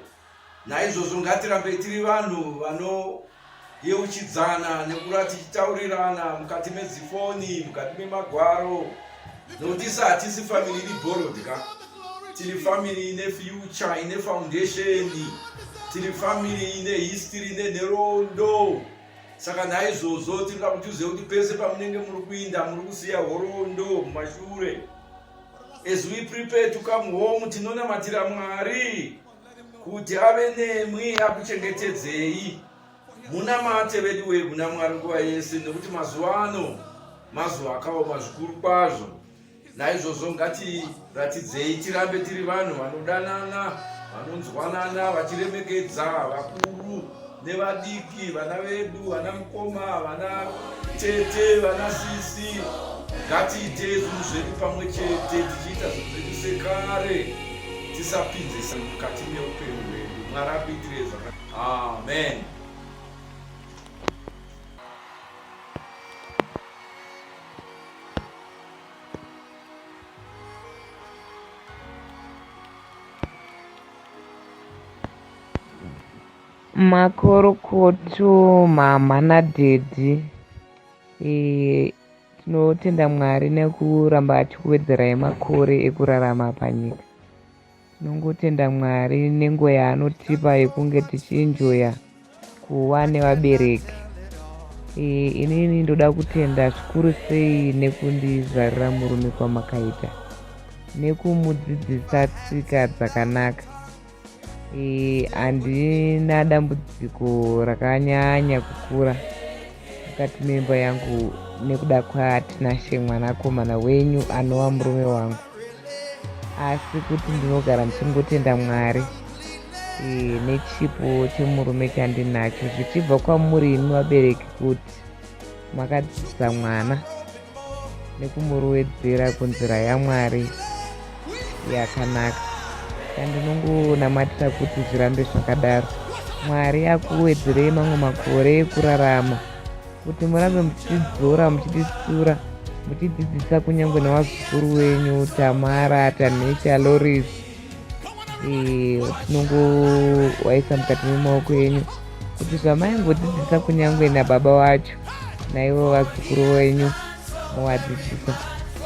Naizvozvo ngatirambe tiri vanhu vanoyeuchidzana nekura tichitaurirana mukati medzifoni, mukati memagwaro, nokuti isu hatisi family iri borrowed ka. Tiri family ine future, ine foundation, tiri family ine history, ine nhoroondo. Saka naizvozvo tinoda kuti uzive kuti pese pamunenge muri kuinda muri kusiya horondo mumashure. As we prepare to come home tinonamatira Mwari kuti ave nemwi akuchengetedzei. Munamate veduwe kuna Mwari nguva yese nekuti mazuva ano mazuva akaoma zvikuru kwazvo. Naizvozvo ngatiratidzei tirambe tiri vanhu vanodanana, vanonzwanana, vachiremekedza vakuru nevadiki, vana vedu, vana mukoma, vana tete, vana sisi. Ngatiite zvinhu zvedu pamwe chete, tichiita zvinhu zvedu sekare, tisapinze mukati meupenyu hwedu. Mwari akuitirei zvakanaka. Amen. Makorokoto mhamha nadhedhi e, tinotenda Mwari nekuramba achikuwedzerai makore ekurarama panyika. Tinongotenda Mwari nenguva yaanotipa yekunge tichienjoya kuva nevabereki. E, inini ndoda kutenda zvikuru sei nekundizvarira murume kwamakaita nekumudzidzisa tsika dzakanaka. E, handina dambudziko rakanyanya kukura mukati memba yangu nekuda kwaTinashe mwanakomana wenyu anova murume wangu. Asi kuti ndinogara ndichingotenda Mwari e, nechipo chemurume chandinacho zvichibva kwamuri imi vabereki kuti makadzidzisa mwana nekumurovedzera kunzira yaMwari yakanaka. Chandinongonamatira kuti zvirambe zvakadaro. Mwari akuwedzerei mamwe makore ekurarama kuti murambe muchitidzora muchititsiura muchidzidzisa kunyange nevazukuru wenyu Tamara, Tanisha, Loris tinongowaisa mukati memaoko enyu kuti zvamaingodzidzisa kunyange nababa wacho naivo vazukuru venyu Movadzidzisa.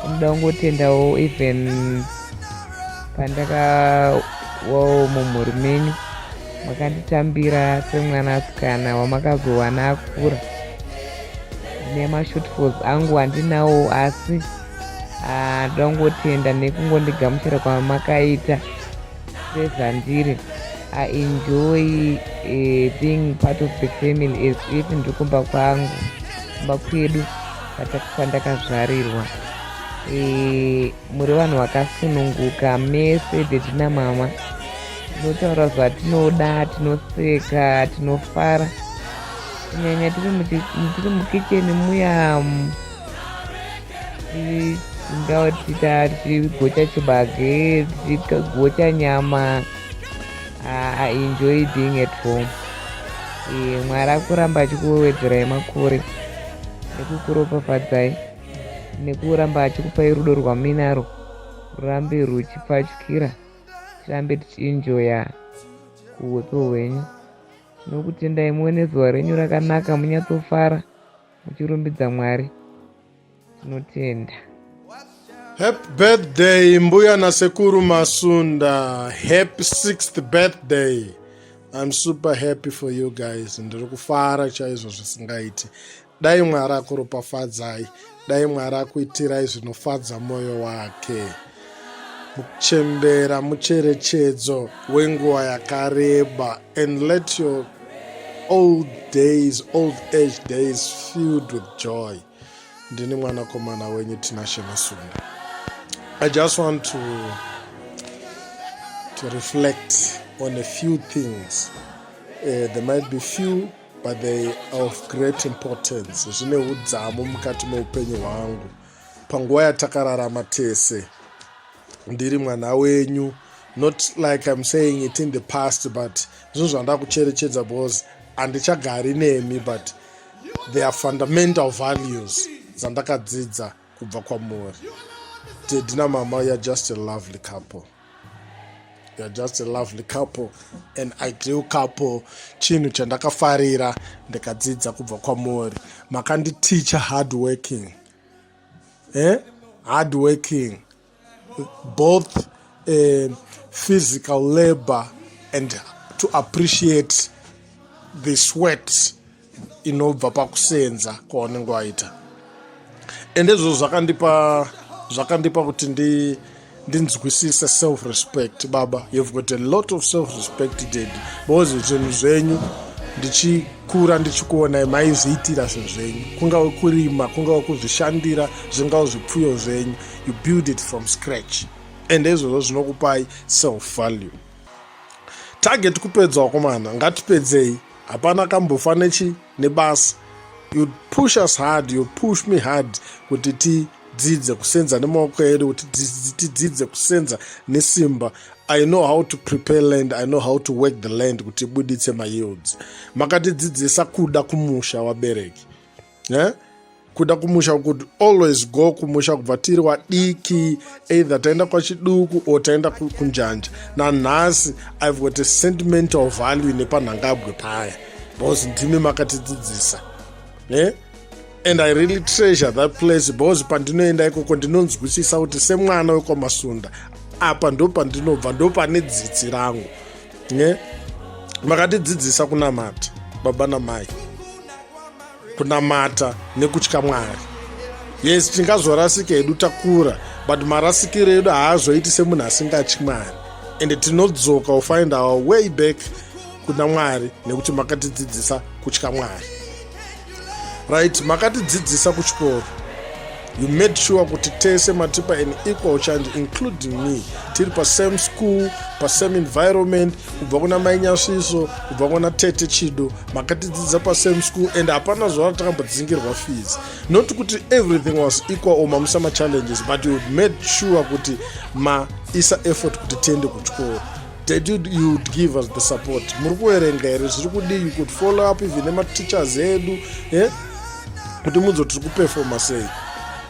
Ndinoda kungotendawo even pandakawawo mumhuri menyu makanditambira semwanasikana wamakazowana akura. Ndine mashortfalls angu andinawo asi ah, ndoda kungotenda nekungondigamuchira kwamakaita sezvandiri. I enjoy being part of the family as if ndiri kumba kwangu kumba kwedu kwandakazvarirwa. Muri vanhu vakasununguka mese daddy namama. Tinotaura zvatinoda, tinoseka, tinofara kunyanya tiri mukicheni muya tingava tichigocha chibage, tichigocha nyama. I enjoy being at home. Mwari akuramba achikuwedzerai makore nekukuropafadzai nekuramba achikupai rudo rwamunaro rurambe ruchipfachukira tirambe tichienjoya kuwepo hwenyu. Tinokutendai muve nezuva renyu rakanaka munyatsofara muchirumbidza Mwari. Tinotenda. Happy birthday mbuya nasekuru Masunda. Happy 6th birthday. I'm super happy for you guys. Ndiri kufara chaizvo zvisingaiti. Dai Mwari akuropafadzai. Dai Mwari akuitirai zvinofadza moyo wake. Muchembera mucherechedzo wenguva yakareba and let your old days, old age days filled with joy. Ndini mwanakomana wenyu Tinashe Masunda. I just want to reflect on a few things. There might be few, but they are of great importance. Zvine udzamu mukati meupenyu hwangu. Panguva yatakararama tese, ndiri mwana wenyu. Not like I'm saying it in the past, but zvinhu zvanda kucherechedza because handichagari nemi, but there are fundamental values dzandakadzidza kubva kwamuri. Daddy namama, you are just a lovely couple. You are just a lovely couple, an ideal couple. Chinhu chandakafarira ndikadzidza kubva kwamuri, makanditicha hard working, eh? Hard working, both physical labor and to appreciate the sweat inobva pakusenza kwaunenge waita. Ende izvozvo zvakandipa kuti ndinzwisise self respect. Baba, you've got a lot of self respect, daddy, because zvinhu zvenyu ndichikura ndichikuonai maizviitira zvinhu zvenyu, kungave kurima, kungave kuzvishandira, zvingave zvipfuyo zvenyu, you build it from scratch, and izvozvo zvinokupai self value. Target kupedza, wakomana, ngatipedzei. Hapana kambofa nechi nebasa. You push us hard, you push me hard kuti tidzidze kusenza nemaoko edu, kuti tidzidze kusenza nesimba. I know how to prepare land, I know how to work the land kuti ibuditse mayields. Makatidzidzisa kuda kumusha, wabereki, yeah? Kuda kumusha, could always go kumusha kubva tiri wadiki, either taenda kwachiduku or taenda kunjanja. Nanhasi I've got a sentimental value nepanhangabwe paya because ndimi makatidzidzisa, yeah? And I really treasure that place because pandinoenda ikoko ndinonzwisisa kuti semwana wekwaMasunda apa ndo pandinobva, ndo pane dzitsi rangu, ne Makatidzidzisa kunamata, baba namai, kunamata nekutya Mwari. Yes, tingazorasika hedu takura, but marasikiro edu haazoiti semunhu asingatyi Mwari, and tinodzoka, find our way back kuna Mwari nekuti makatidzidzisa kutya Mwari, right? Makatidzidzisa kuchikoro. You made sure kuti tese matipa an equal chance, including me, tiri pasame school, pasame environment, kubva kuna mai Nyasviso, kubva kuna tete Chido. Makatidzidzisa pasame school and hapana zuva ratakambodzingerwa fees. Not kuti everything was equal or mamusa machallenges, but you made sure kuti maisa effort kuti tiende kuchikoro. That you would give us the support. Muri kuverenga here? Zviri kudii? You could follow up even nemateachers edu, eh? Kuti mudzo tiri kuperforma sei.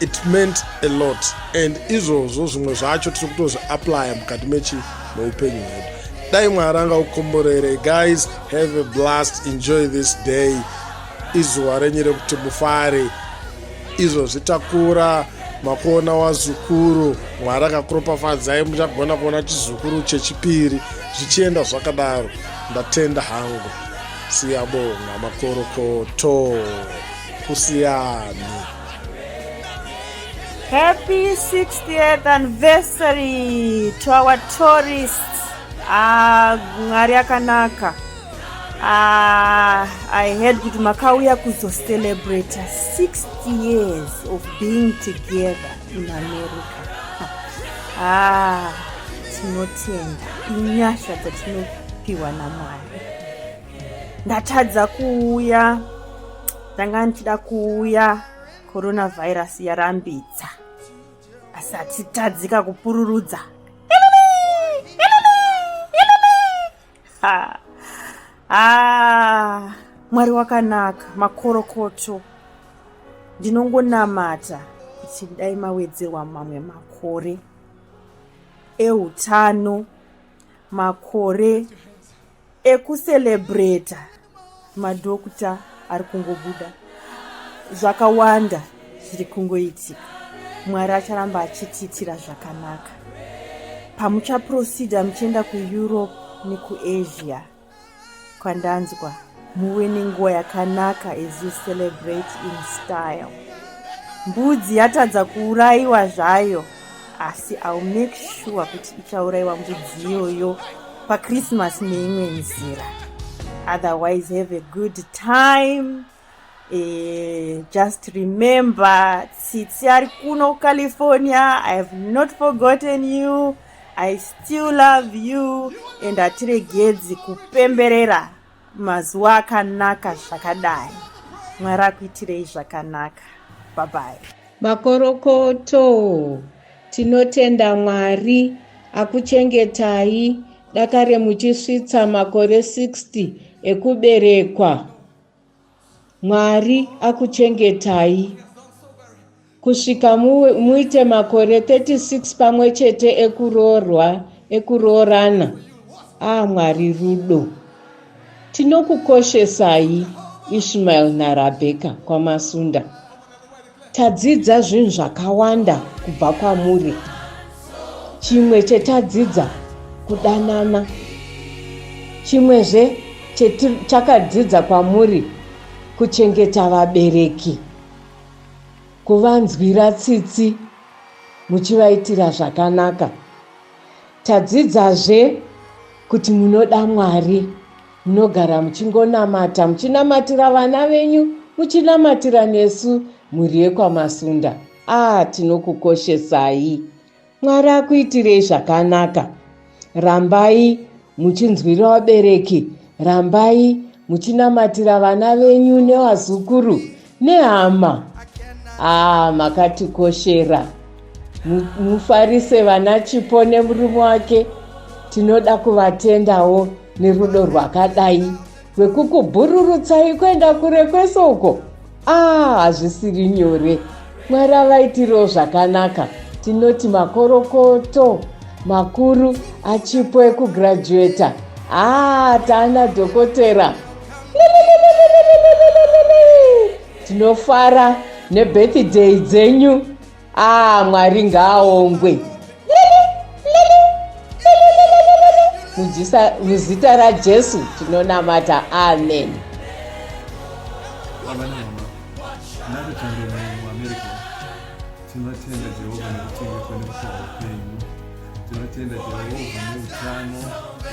It meant a lot, and izvozvo zvimwe zvacho tiri kutozviapplya mukati mechi meupenyu hwedu. Dai Mwari anga kukomborere. Guys, have a blast, enjoy this day. Izuva renyu rekuti mufare. Izvozvi takura makuona wazukuru Mwari akakuropafadzai muchagona kuona chizukuru chechipiri zvichienda zvakadaro. Ndatenda hangu. Siyabonga makorokoto. Kusiyani. Happy 60th anniversary to our tourists. Ah, Mwari akanaka. Ah, I heard kuti makauya kuzocelebrate 60 years of being together in America. Ah, tinotenda inyasha dzatinopiwa naMwari. Ndatadza kuuya, ndanga ndichida kuuya coronavirus yarambidza asi hatitadzika kupururudza ah, mwari wakanaka makorokoto ndinongonamata kuti dai mawedzerwa mamwe makore eutano makore ekucelebrata madhokuta ari kungobuda zvakawanda zviri kungoitika mwari acharamba achitiitira zvakanaka pamuchaprosida muchienda kueurope nekuasia kwandanzwa muve nenguva yakanaka as you celebrate in style mbudzi yatadza kuurayiwa zvayo asi ill make sure kuti ichaurayiwa mbudzi iyoyo pachristmas neimwe nzira otherwise have a good time eh, just remember tsitsi ari kuno kucalifornia i have not forgotten you i still love you and hatiregedzi kupemberera mazuva akanaka zvakadai mwari akuitirei zvakanaka babai Makorokoto! Tinotenda Mwari akuchengetai dakare muchisvitsa makore 60 ekuberekwa. Mwari akuchengetai kusvika muite makore 36 pamwe chete ekuroorwa ekuroorana. Ah Mwari rudo. Tinokukoshesai Ishmael naRabheka kwaMasunda. Tadzidza zvinhu zvakawanda kubva kwamuri. Chimwe chetadzidza kudanana. Chimwezve chakadzidza kwamuri kuchengeta vabereki, kuvanzwira tsitsi muchivaitira zvakanaka. Tadzidzazve kuti munoda Mwari. Munogara muchingonamata, muchinamatira vana venyu, muchinamatira nesu mhuri yekwaMasunda. Ah, tinokukoshesai. Mwari akuitirei zvakanaka. Rambai muchinzwira vabereki, rambai muchinamatira vana venyu nevazukuru nehama. Ah, makatikoshera. Mufarise vana Chipo nemurume wake. Tinoda kuvatendawo nerudo rwakadai rwekukubhururutsai kuenda kure kwese uko ah hazvisiri nyore mwari avaitirewo zvakanaka tinoti makorokoto makuru achipo ekugraduata ah taana dhokotera tinofara nebirthday dzenyu Ah, Mwari ngaaongwe. Muzita raJesu tinonamata. Amen. Baba namama, naRutendo muAmerica, tinotenda Jehovha nekuchengetwa nekupiwa upenyu. Tinotenda Jehovha neutano,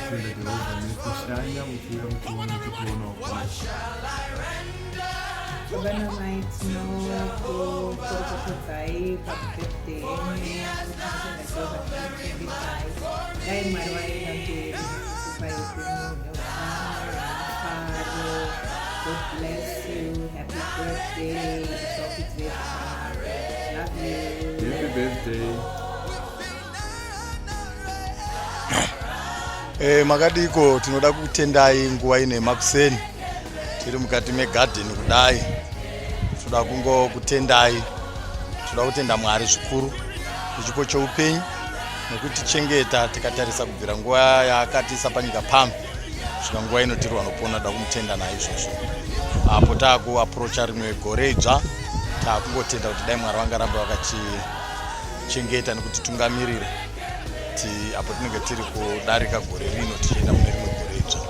tinotenda Jehovha nekushanya muchiuya muchiona muchitionawo kuno. Baba namai tinokukorokotodzai pabirthday yenyu tinotenda Jehovha nekukuchengetai dai Mwari vaenda mberi nekukupai upenyu hune utano nemufaro God bless you happy birthday zvakuitirei zvakanaka love you Happy birthday. Eh, makadiko tinoda kutendai nguva ino yemakuseni tiri mukati megadheni kudai toda kungokutendai toda kutenda mwari zvikuru nechipo cheupenyu nekutichengeta tikatarisa kubvira nguva yaakatiisa panyika pano kusvika nguva ino tiri vanopona toda kumutenda naizvozvo apo taakuaprocha rimwe gore idzva Takungotenda kuti dai Mwari vangaramba vakatichengeta nekutitungamirira ti apo tinenge tiri kudarika gore rino tichienda mune rimwe gore idzva.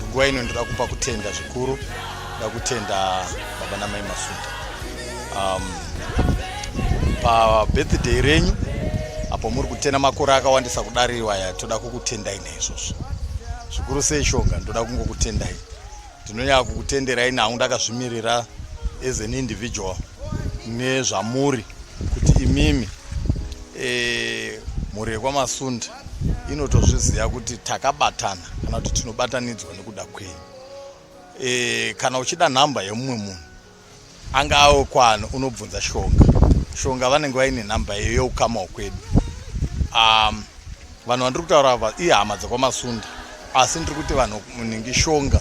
Nguva ino ndoda kupa kutenda zvikuru, ndoda kutenda baba namai Masunda pabirthday renyu apo muri kutenda makore akawandisa kudariwa aya. Toda kukutendai naizvozvo zvikuru sei shonga, ndoda kungokutendai, ndinonyanya kukutenderai nhau ndakazvimirira as an individual nezvamuri kuti imimi mhuri yekwaMasunda inotozviziva kuti takabatana kana kuti tinobatanidzwa nekuda kwenyu. Kana uchida nhamba yemumwe munhu anga awe kwano, unobvunza Shonga. Shonga vanenge vaine nhamba iyo yeukama hwekwedu. Vanhu vandiri kutaura ava ihama dzekwaMasunda, asi ndiri kuti vanhu munhingi Shonga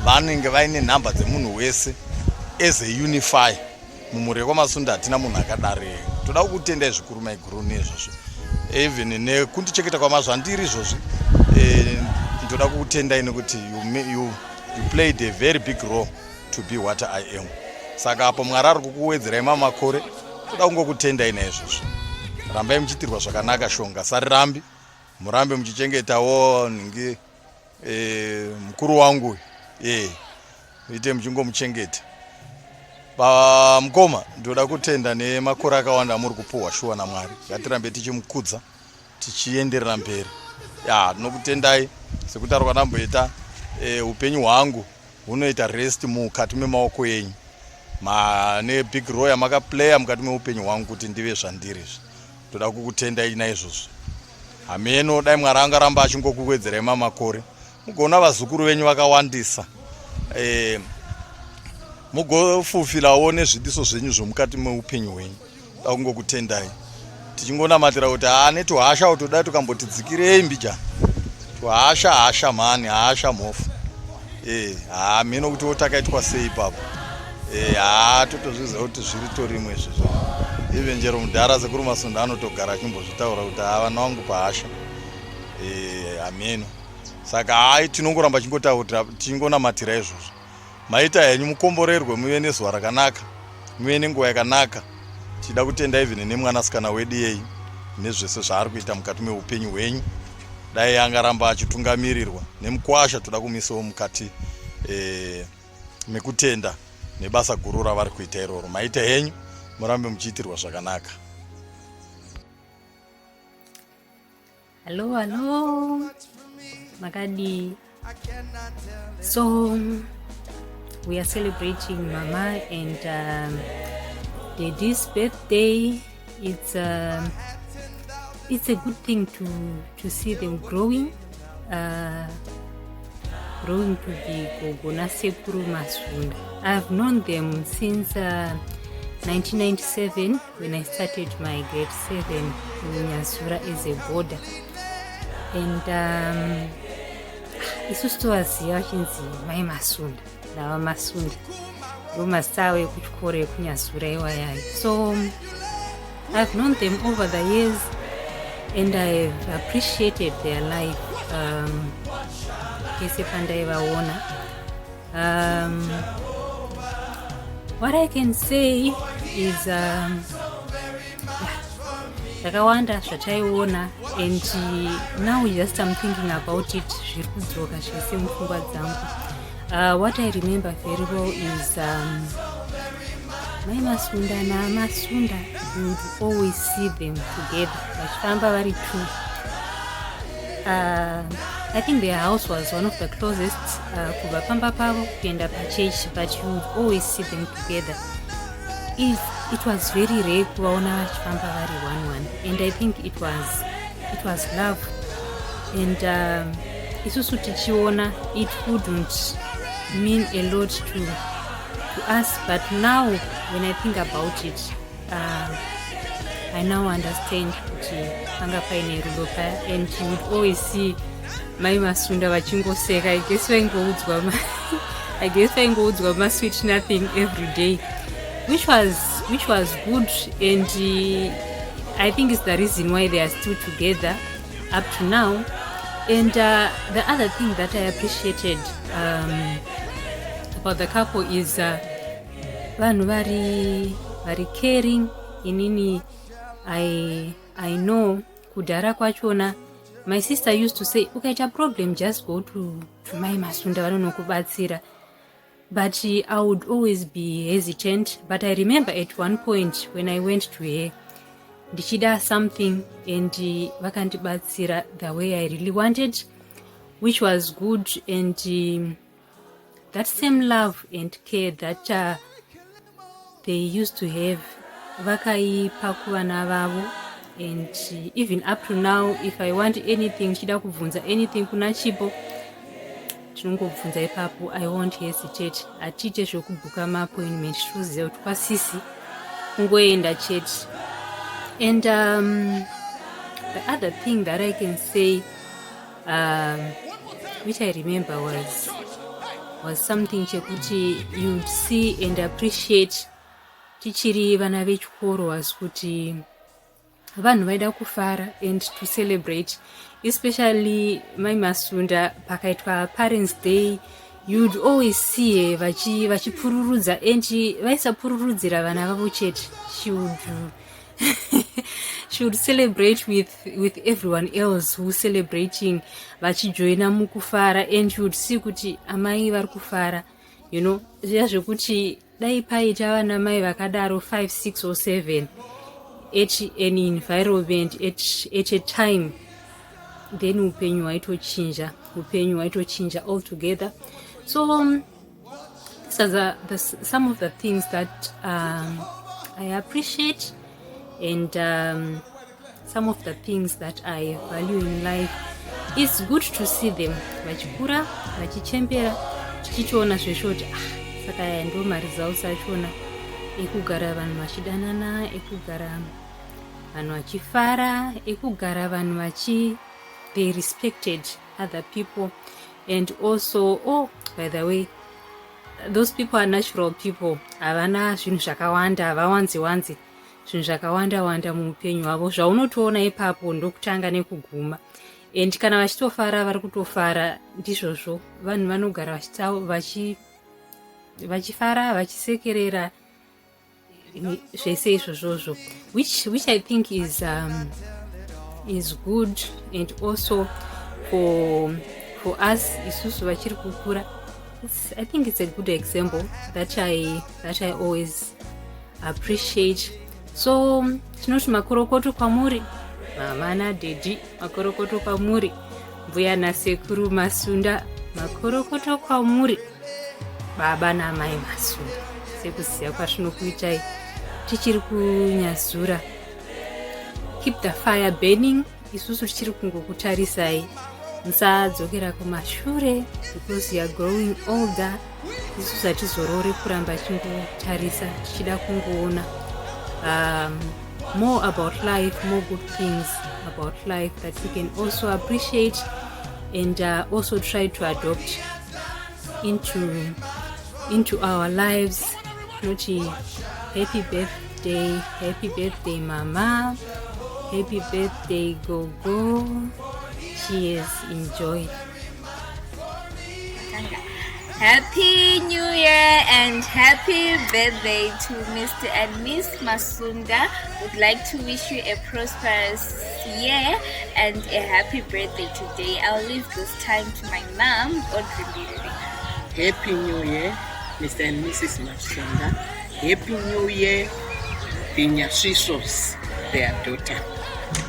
vanenge vaine nhamba dzemunhu wese as a unify mumhuri yekwaMasunda. Hatina munhu akadare. Toda kukutendai zvikuru maiguru neizvozvo, even nekundichengeta kwamazvandiri izvozvi. Ndoda kukutendai nekuti you played a very big role to be what I am. Saka apo Mwari ari kukuwedzerai mamakore, toda kungokutendai naizvozvo. Rambai muchiitirwa zvakanaka shonga, sarirambi murambe muchichengetawo nhingi mukuru wangu ite muchingomuchengeta. Pamukoma ndoda kutenda nemakore akawanda amuri kupuhwa shuwa naMwari. Ngatirambe tichimukudza tichienderera mberi. Ya, tinokutendai sekutaura kwandamboita, upenyu hwangu hunoita rest mukati memaoko enyu mane big role yamakaplaya mukati meupenyu hwangu kuti ndive zvandiri izvi. Toda kukutendai naizvozvo. Hameno, dai Mwari angaramba achingokuwedzerai mamakore, mugoona vazukuru venyu vakawandisa, mugofufilawo nezvidiso zvenyu zvomukati meupenyu hwenyu. Da kungokutendai tichingonamatira kuti haa netuhasha utoda tukambotidzikirei mbijana tuhasha, hasha mhani, hasha mhofu. Haa, mheno kuti takaitwa sei ipapo. Haa, totozviziva kuti zviri torimwe izvozvo. Even chero mudhara sekuru Masunda anotogara achimbozvitaura kuti haa, vana vangu pahasha, hameno. Saka hai, tinongoramba tichingonamatira izvozvo. Maita henyu, mukomborerwe, muve nezuva rakanaka, muve nenguva yakanaka. Tichida kutenda even nemwanasikana wedu yeyi nezvese zvaari kuita mukati meupenyu hwenyu. Dai angaramba achitungamirirwa nemukwasha. Toda kumisawo mukati mekutenda nebasa guru ravari kuita iroro. Maita henyu, murambe muchiitirwa zvakanaka. Hello, hello. Makadi. So we are celebrating Mama and Daddy's birthday. It's a good thing to see them growing, growing to be Gogo naSekuru Masunda. I've known them since 1997 when I started my grade 7 in Nyazura as a boarder. And isusu tovaziva vachinzi mai Masunda nava Masunda, ndo mazita avo ekuchikoro ekuNyazura iwayayo. So I've known them over the years and I've appreciated their life pese pandaivaona. What I can say is zvakawanda zvataiona and now just I'm thinking about it, zviri kudzoka zvese mupfungwa dzangu. What I remember very well is mai Masunda naMasunda, you would always see them together vachifamba vari two. I think their house was one of the closest kubva pamba pavo kuenda pachurch, but you would always see them together. It was very rare kuvaona vachifamba vari one one, and I think it was love. And isusu tichiona, it wouldn't mean a lot to us, but now when I think about it, I now understand kuti panga paine rudo paya. And you would always see mai Masunda vachingoseka. I guess vaingoudzwa masweet nothing every day, which was good, and I think it's the reason why they are still together up to now. And the other thing that I appreciated about the couple is vanhu vari vari caring. Inini I know kudhara kwachona my sister used to say, ukaita problem just go to Mai Masunda, vanonokubatsira. But I would always be hesitant. But I remember at one point when I went to her ndichida something and vakandibatsira the way I really wanted, which was good. And that same love and care that they used to have, vakaipa kuvana vavo. And even up to now, if I want anything, ndichida kubvunza anything kuna Chipo, tinongobvunza ipapo. I won't hesitate. Hatiite zvekubhuka maappointment, tinoziva kuti kwasisi kungoenda chete. And the other thing that I can say, which I remember, was something chekuti you'd see and appreciate tichiri vana vechikoro, was kuti vanhu vaida kufara and to celebrate, especially Mai Masunda. Pakaitwa Parents Day, you'd always see vachipururudza and vaisapururudzira vana vavo chete. She would celebrate with everyone else who celebrating, vachijoina mukufara, and you would see kuti amai vari kufara, zviya zvekuti dai paita vana mai vakadaro 5, 6 or 7 at an environment at a time, then upenyu hwaitochinja, upenyu hwaitochinja altogether. So these are some of the things that I appreciate and some of the things that I value in life. It's good to see them vachikura, vachichembera, tichitoona zveshe kuti, ah, saka aya ndo maresults achona ekugara vanhu vachidanana, ekugara vanhu vachifara, ekugara vanhu vachi they respected other people. And also, oh, by the way, those people are natural people. Havana zvinhu zvakawanda, havawanzi wanzi zvinhu zvakawanda wanda muupenyu hwavo. Zvaunotoona ipapo ndokutanga nekuguma, and kana vachitofara, vari kutofara. Ndizvozvo, vanhu vanogara vachifara, vachisekerera, zvese izvozvozvo, which I think is good. And also for us isusu vachiri kukura, I think it's a good example that I always appreciate. So tinoti makorokoto kwamuri, mama nadhedhi, makorokoto kwamuri, mbuya nasekuru Masunda, makorokoto kwamuri, baba namai Masunda. Sekuziva kwatinokuitai, tichiri kunyazura. Keep the fire burning. Isusu tichiri kungokutarisai. Musadzokera kumashure because you are growing older. Isusu hatizorori kuramba chingotarisa, tichida kungoona more about life, more good things about life that we can also appreciate and also try to adopt into our lives. Tinoti happy birthday, happy birthday mama, happy birthday gogo. Cheers, enjoy. Happy New Year and happy birthday to Mr. and Miss Masunda. Would like to wish you a prosperous year and a happy birthday today. I'll leave this time to my mom, Audrey Mbiriri. Happy New Year, Mr. and Mrs. Masunda. Happy New Year, the Nyashisos, their daughter.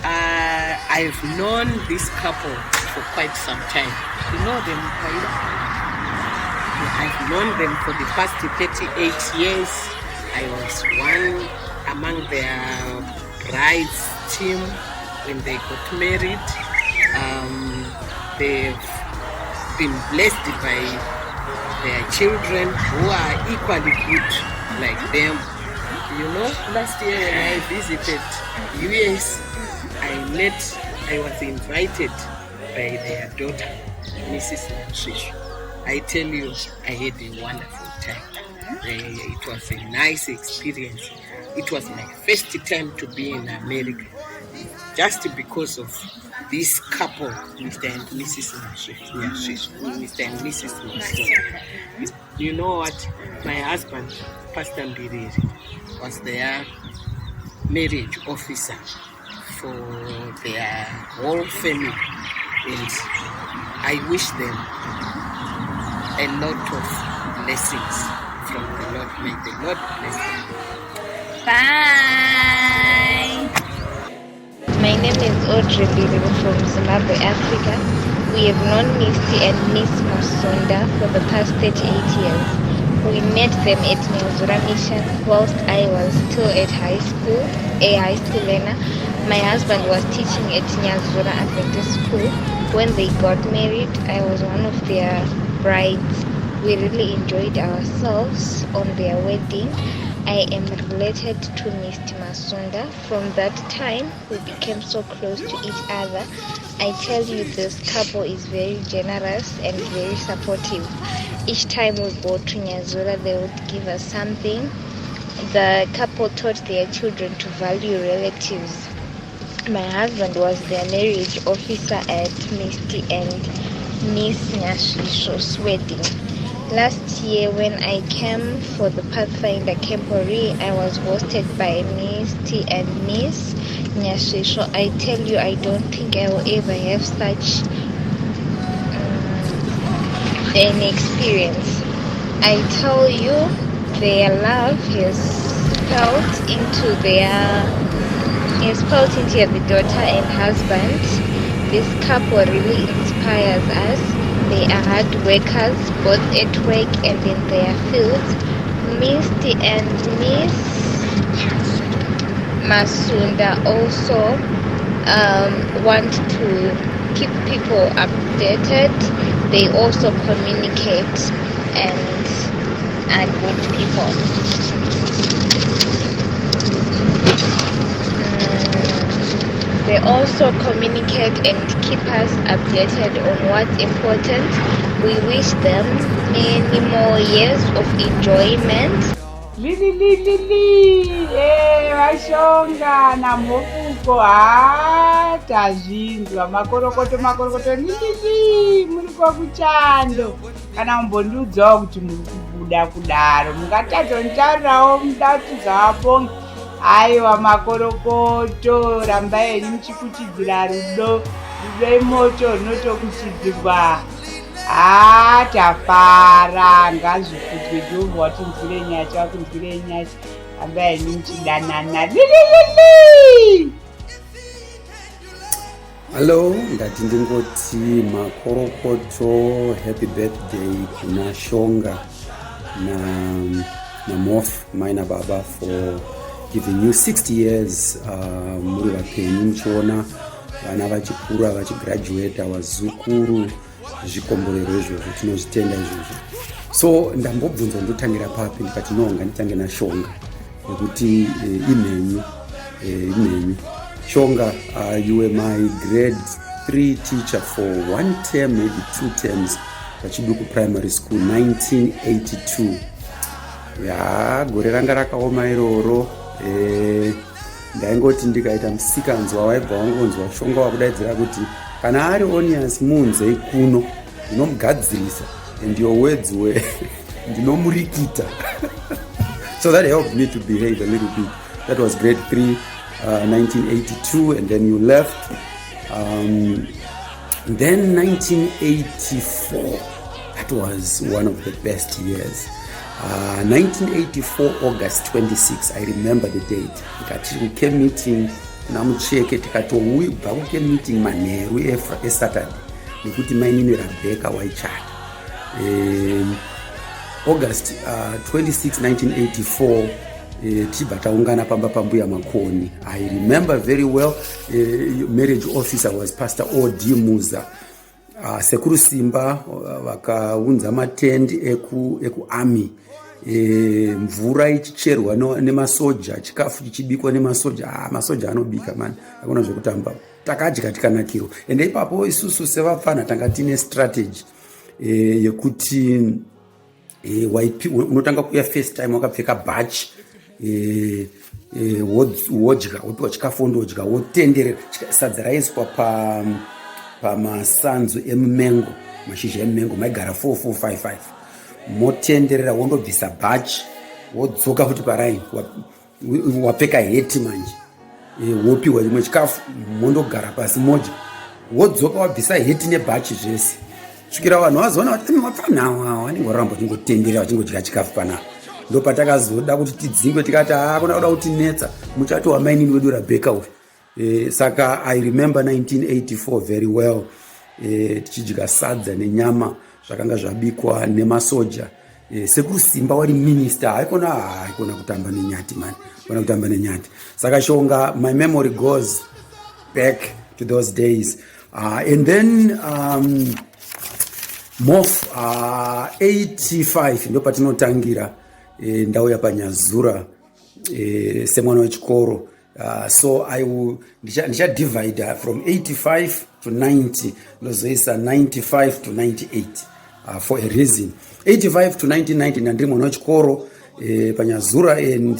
I've known this couple for quite some time. You know them, Paida? I've known them for the past 38 years. I was one among their brides team when they got married. They've been blessed by their children who are equally good like them. Last year when I visited US, I was invited by their daughter, Mrs. Shishu. I tell you, I had a wonderful time. It was a nice experience. It was my first time to be in America, just because of this couple, Mr. and Mrs. Mr. and Mrs. Masunda. You know what? My husband, Pastor Mbiriri, was their marriage officer for their whole family. And I wish them a lot of blessings from the Lord. May the Lord bless them. Bye. My name is Audrey Mbiriri from Zimbabwe, Africa. We have known Misty and Miss Masunda for the past 38 years. We met them at Nyazura Mission whilst I was still at high school, a high school learner. My husband was teaching at Nyazura Adventist School. When they got married, I was one of their brides. We really enjoyed ourselves on their wedding. I am related to Mr. Masunda. From that time, we became so close to each other. I tell you, this couple is very generous and very supportive. Each time we go to Nyazura, they would give us something. The couple taught their children to value relatives. My husband was their marriage officer at Misty and Miss Nyashisho's wedding. Last year, when I came for the Pathfinder Camporee, I was hosted by Misty and Miss Nyashisho. I tell you, I don't think I will ever have such an experience. I tell you, their love has spilled into their has spilled into the daughter and husband. This couple really inspires us. They are hard workers, both at work and in their fields. Misty and Miss Masunda also want to keep people updated. They also communicate and are good people. They also communicate and keep us updated on what's important. We wish them many more years of enjoyment. Lili lili li eh vashonga namhofuko ha tazvinzwa makorokoto makorokoto lili muri kwakuchando kana mumbondiudzawo kuti muri kubuda kudaro mungatadzonditaurirawo muda kuti zvavabonge aiwa makorokoto rambai henyu muchikuchidzira rudo rudo imoto runotokuchidzirwa haa tafara ngazvikudzwe jehovha watinzwire nyasha wakunzwire nyasha rambai henyu muchidanana lililili Hallo, ndati ndingoti makorokoto happy birthday kuna Shonga na naMof mai nababa for giving you 60 years muri vapenyu muchiona vana vachikura vachigraduata vazukuru zvikomborero izvozvo tinozvitenda izvozvo so ndambobvunzwa ndotangira papi ndikati no nganditange nashonga nekuti imhenyu imhenyu shonga you were my grade 3 teacher for one term maybe two terms pachiduku primary school 1982 ya gore ranga rakaoma iroro ndaingoti ndikaita musikanzwa waibva wangonzwa shonga wakudaidzira kuti kana ari onias muunzei kuno ndinomugadzirisa and your words were ndinomurikita so that helped me to behave a little bit that was grade 3 1982 and then you left then 1984 that was one of the best years 1984 august 26 i remember the date tikati kucamp meeting kuna mucheke tikatobva kucamp meeting manheru esaturday nekuti mainini rebecca waichata august 26 1984 tichibva taungana pamba pambuya makoni i remember very well marriage officer was pastor od muza sekuru simba vakaunza matendi ekuarmy eku mvura ichicherwa nemasoja chikafu chichibikwa nemasoja ah, masoja anobika mani akuna zvekutamba takadya tikanakirwa ende ipapo isusu sevapfana tanga tine strategy yekuti unotanga kuuya first time wakapfeka bhachi wodya wopiwa chikafu wondodya wotenderera sadza raiswa pamasanzu emumengo mashizha emumengo maigara 4455 Motenderera, wondobvisa bhachi, wodzoka futi paraini, wapfeka heti manje, wopiwa chimwe chikafu, mondogara pasi modya, wodzoka wabvisa heti nebhachi zvese, svikira vanhu vazoona kuti mapfanha awa vanenge varamba vachingotenderera vachingodya chikafu panapa. Ndopatakazoda kuti tidzingwe, tikati hakuna kuda kutinetsa, muchato wamainini wedu Rabheka uyu. Saka I remember 1984 very well, tichidya sadza nenyama zvakanga zvabikwa nemasoja. Sekuru Simba wari minister. Haikona kutamba nenyati mani, kona kutamba nenyati. Saka Shonga, my memory goes back to those days. And then Mof, 85 ndo patinotangira. Ndauya paNyazura semwana wechikoro. So I will ndichadivide from 85 to 90, ndozoisa 95 to 98 for a reason. 85 to 1990 ndandiri mwana wechikoro paNyazura and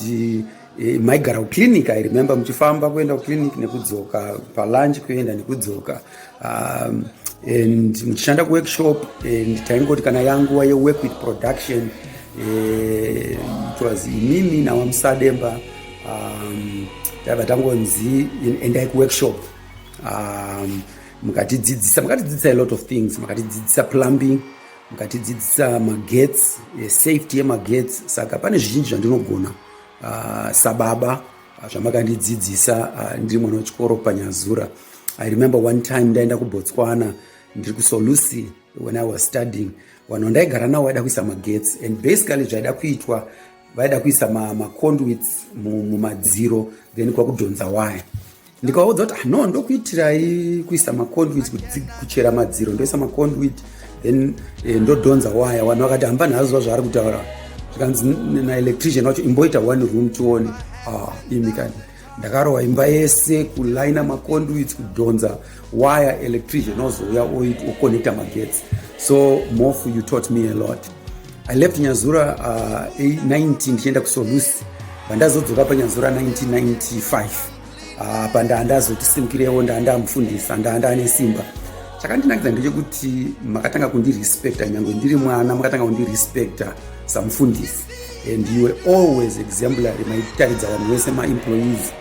maigara kuclinic. I remember muchifamba kuenda kuclinic nekudzoka palunch, kuenda nekudzoka, and muchishanda kuworkshop, and taingoti kana yanguva yework with production, it was imimi nawamusademba. Taibva tangonzi endai kuworkshop. Mukatidzidzisa a lot of things. Makatidzidzisa plumbing, mukatidzidzisa magets, safety yemagets. Saka pane zvizhinji zvandinogona sababa zvamakandidzidzisa ndiri mwana wechikoro paNyazura. I remember one time ndaenda kuBotswana, ndiri kuSolusi when I was studying. Vanhu vandaigara navo vaida kuisa magetsi, and basically zvaida kuitwa, vaida kuisa maconduits mumadziro, then kwakudhonza waya. Ndikavaudza kuti, "Ah, no, ndokuitirai kuisa maconduits, kuchera madziro, ndoisa maconduit, then ndodhonza waya." Vanhu vakati hamba nhazuva zvaari kutaura. Zvikanzi naelectrician wacho, "Imboita one room tione." Ah, imi kani, ndakarova imba yese kulaina maconduits, kudhonza waya. Electrician ozouya oconnecta magetsi. So Mofu, you taught me a lot. I left Nyazura 19 ndichienda kuSolusi. Vandazodzoka paNyazura 1995, apa ndandazoti simukirewo, ndandamufundisa, ndanda simba. Chakandinakidza ndechekuti makatanga kundirespecta nyange ndiri mwana, makatanga kundirespecta samufundisi, and you were always exemplary. Maitaridza vanhu vese, maemployees,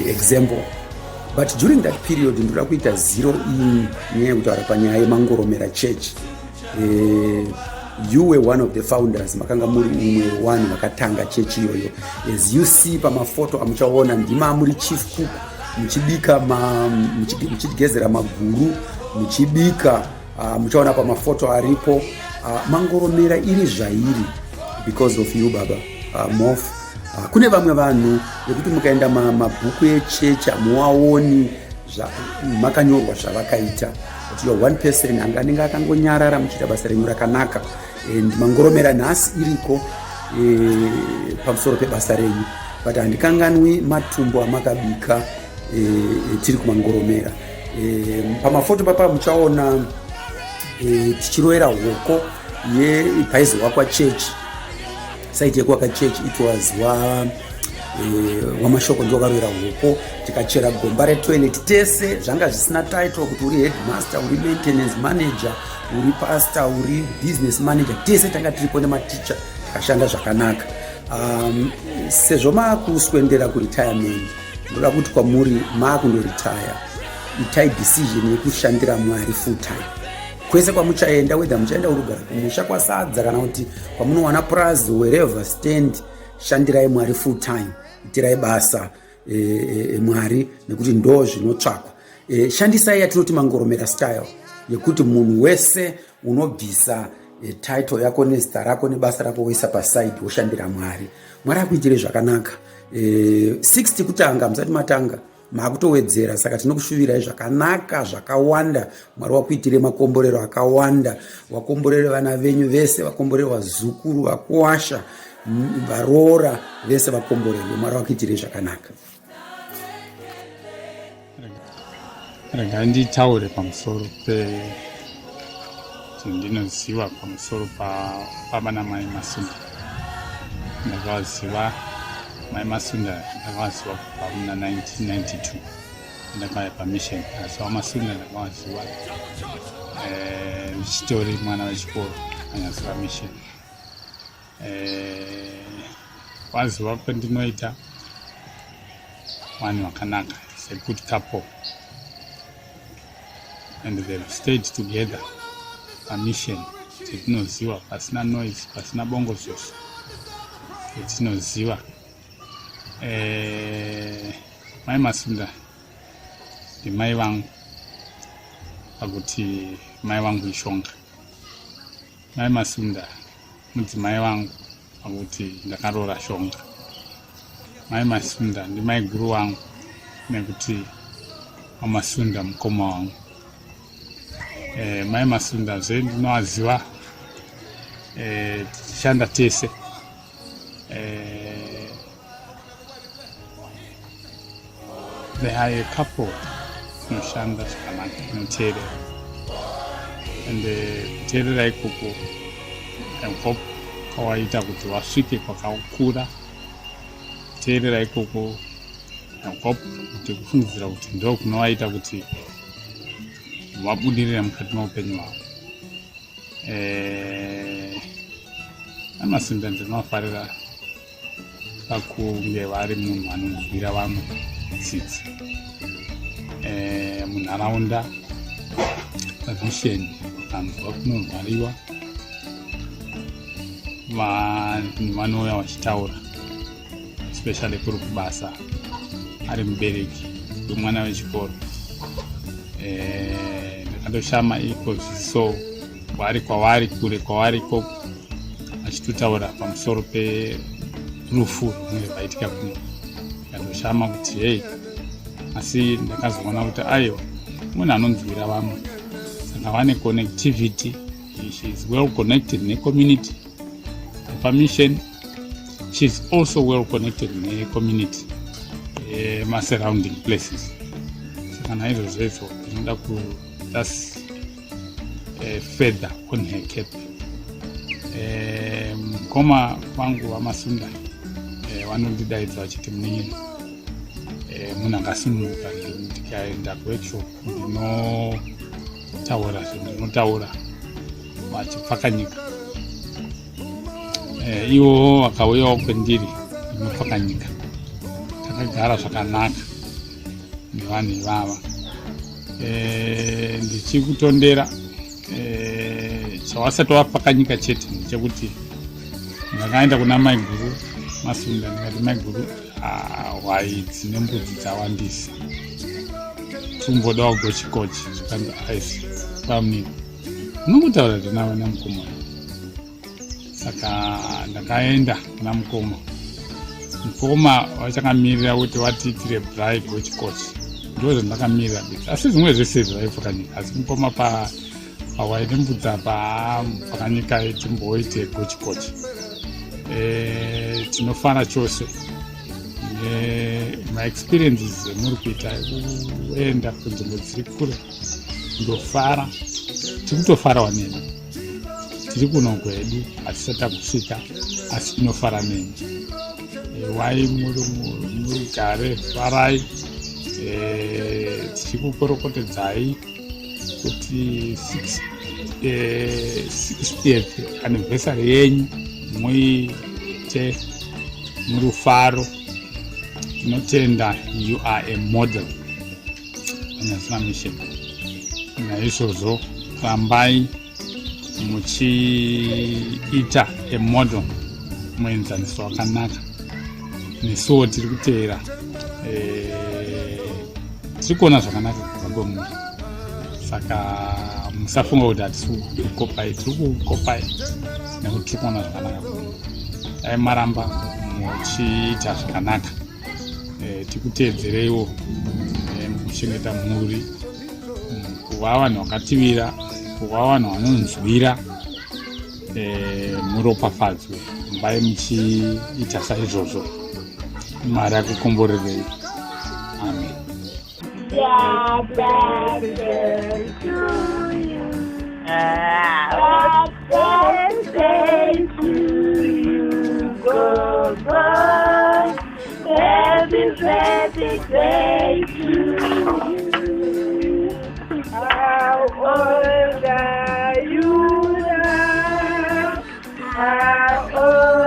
example. But during that period, ndoda kuita zero in nyaya yekutaura panyaya yeMangoromera Church. You were one of the founders, makanga muri umwe wevanhu vakatanga chechi iyoyo. As you see pamafoto amuchaona, ndima muri chief cook, muchibika, muchigezera maguru, muchibika. Muchaona pamafoto aripo. Mangoromera iri zvairi because of you, baba Mof. Kune vamwe vanhu vekuti mukaenda mabhuku echechi hamuwaoni makanyorwa zvavakaita, but you are one person anga anenge akangonyarara muchiita basa renyu rakanaka, and Mangoromera nhasi iriko pamusoro pebasa renyu. But handikanganwi matumbo amakabika tiri kuMangoromera. Pamafoto papa muchaona tichirovera hoko yepaizovakwa chechi, site yekuvaka church. It was wa wamashoko ndio wakarovera hoko, tikachera gomba retoilet tese. Zvanga zvisina title kuti uri headmaster, uri maintenance manager, uri pastor, uri business manager, tese tanga tiripo nematicha, tikashanda zvakanaka. Sezvo maakuswendera kuretirement, ndoda kuti kwamuri maakundoretire, itai decision yekushandira Mwari full time kwese kwamuchaenda, whether muchaenda kurugara kumusha kwaSadza kana kuti kwamunowana purazi, wherever stand, shandirai Mwari full time, itirai basa Mwari, nekuti ndo zvinotsvakwa. Shandisai yatinoti Mangoromera style, yekuti munhu wese unobvisa title yako nezita rako nebasa rako, woisa paside, woshandira Mwari. Mwari akuitire zvakanaka. 60 kutanga, musati matanga maakutowedzera, saka tinokushuvirai zvakanaka zvakawanda. Mwari wakuitire makomborero akawanda, wakomborere vana venyu vese, vakomborere vazukuru, vakuwasha, varoora vese vakomborerwe. Mwari wakuitire zvakanaka. Rega nditaure pamusoro pezvandinoziva pamusoro pababa namai Masunda. Ndakavaziva mai Masunda, ndakavaziva kubva muna 1992, ndakauya pamission. Asi vaMasunda ndakavaziva ndichitori mwana wechikoro anyaziva mission. Waziva kwendinoita vanhu vakanaka. It's a good couple and they've stayed together pamission chetinoziva, pasina noise, pasina bongozoso yetinoziva. Mai Masunda ndimai vangu pakuti mai vangu ishonga. Mai Masunda mudzimai vangu pakuti ndakaroora shonga. Mai Masunda ndimai guru vangu nekuti vaMasunda mukoma wangu. Mai Masunda zve ndinovaziva tichishanda tese. They are a couple inoshanda zvakanaka, inoteerera, and kuteerera ikoko I hope kwawaita kuti wasvike kwakakura. Kuteerera ikoko I hope kuti kufungidzira kuti ndo kunovaita kuti vabudirire mukati meupenyu hwavo. AMasinda ndinovafarira pakunge vari munhu anonzwira vamwe tsitsi. Munharaunda pamisheni vakanzwa kunorwariwa, vanhu vanouya vachitaura, especially kuri kubasa, ari mubereki wemwana wechikoro. Ndakatoshama iko zviso vari kwavari kure kwavari ikoko vachitotaura pamusoro perufu runenge rwaitika kuno. Ndikatoshama kuti hei, asi ndakazoona kuti aiwa, munhu anonzwira vamwe, saka vane connectivity. She is well connected necommunity pamission. She is also well connected necommunity emasurrounding places. Saka naizvozvo izvo ndinoda ku just feather on her cap. Mukoma vangu vaMasunda vanondidaidza vachiti munin'ina. Munhu akasununguka. Ndikaenda kuworkshop ndinotaura zvendinotaura vachipfakanyika. Ivo vakauyawo kwendiri ndinopfakanyika. Takagara zvakanaka nevanhu ivava. Ndichikutondera chawasati wapfakanyika chete ndechekuti ndakaenda kuna maiguru Masunda ndikati, "Maiguru, hwai dzine mbudzi dzawandisa, tumbodawo gochikochi." Zvikanzi, "Aisi pamunini, unongotaura tinavo namukoma." Saka ndakaenda kuna mukoma. Mukoma vachakamirira kuti vatiitire braai gochikochi, ndo zvandakamirira bedzi, asi zvimwe zvese zvaipfakanyika. Asi mukoma pahwai nembudzi apa pfakanyika, timboite gochikochi. Tinofara chose nemaexperiences emuri kuita ekuenda kunzvimbo dziri kure. Ndofara, tiri kutofarawo nemi. Tiri kuno kwedu hatisati takusvika, asi tinofara nemi. Wai muri mugare, farai. Tichikukorokotedzai kuti 60th anniversary yenyu muite murufaro. Tinotenda, you are a model paNyasina Mission. Naizvozvo rambai muchiita a model, muenzaniso wakanaka. Nesuwo tiri kuteera, tiri kuona zvakanaka kubva kwemuri. Saka musafunga kuti hatisi kukopai, tiri kukopai nekuti tiri kuona zvakanaka kwemuri. Dai maramba muchiita zvakanaka. Tikuteedzereiwo mukuchengeta mhuri, kuva vanhu vakativira, kuva vanhu vanonzwira. Muropafadzwe, mbai muchiita saizvozvo. Mwari akukomborerei, amen. Happy birthday to you. Happy birthday to you. Go, go. Happy birthday to you. How old are you now? How old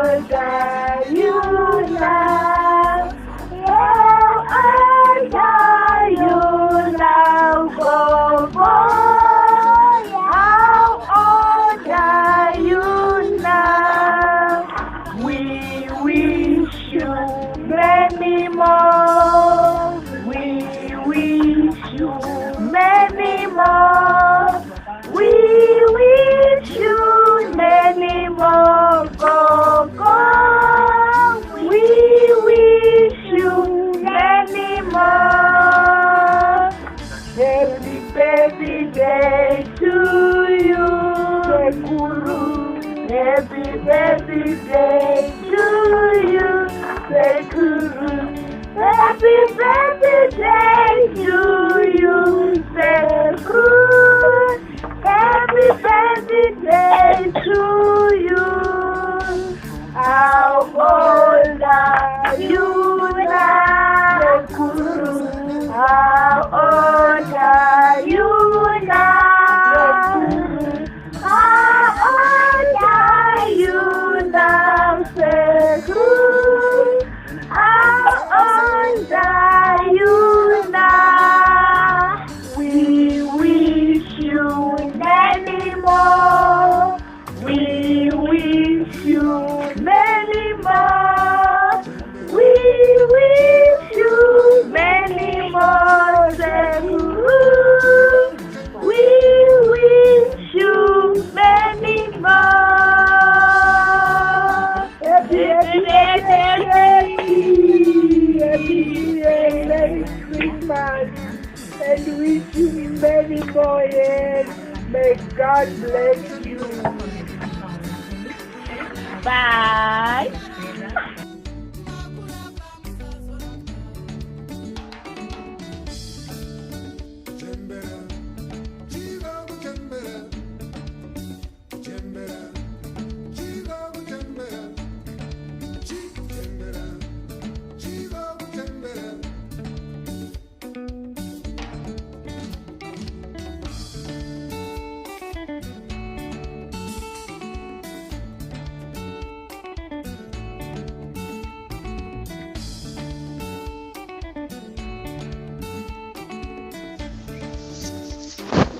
birthday to you, Sekuru. Happy birthday to you, Sekuru. Happy birthday to you. How old are you now, Sekuru? How old are you now? How old are you now, Sekuru? How old are you now? We wish you many more. We wish you many more. We wish you many more, Sekuru. We wish you many more. Happy birthday, happy New Year, Merry Christmas, and wish you many more years. May God bless you. Bye.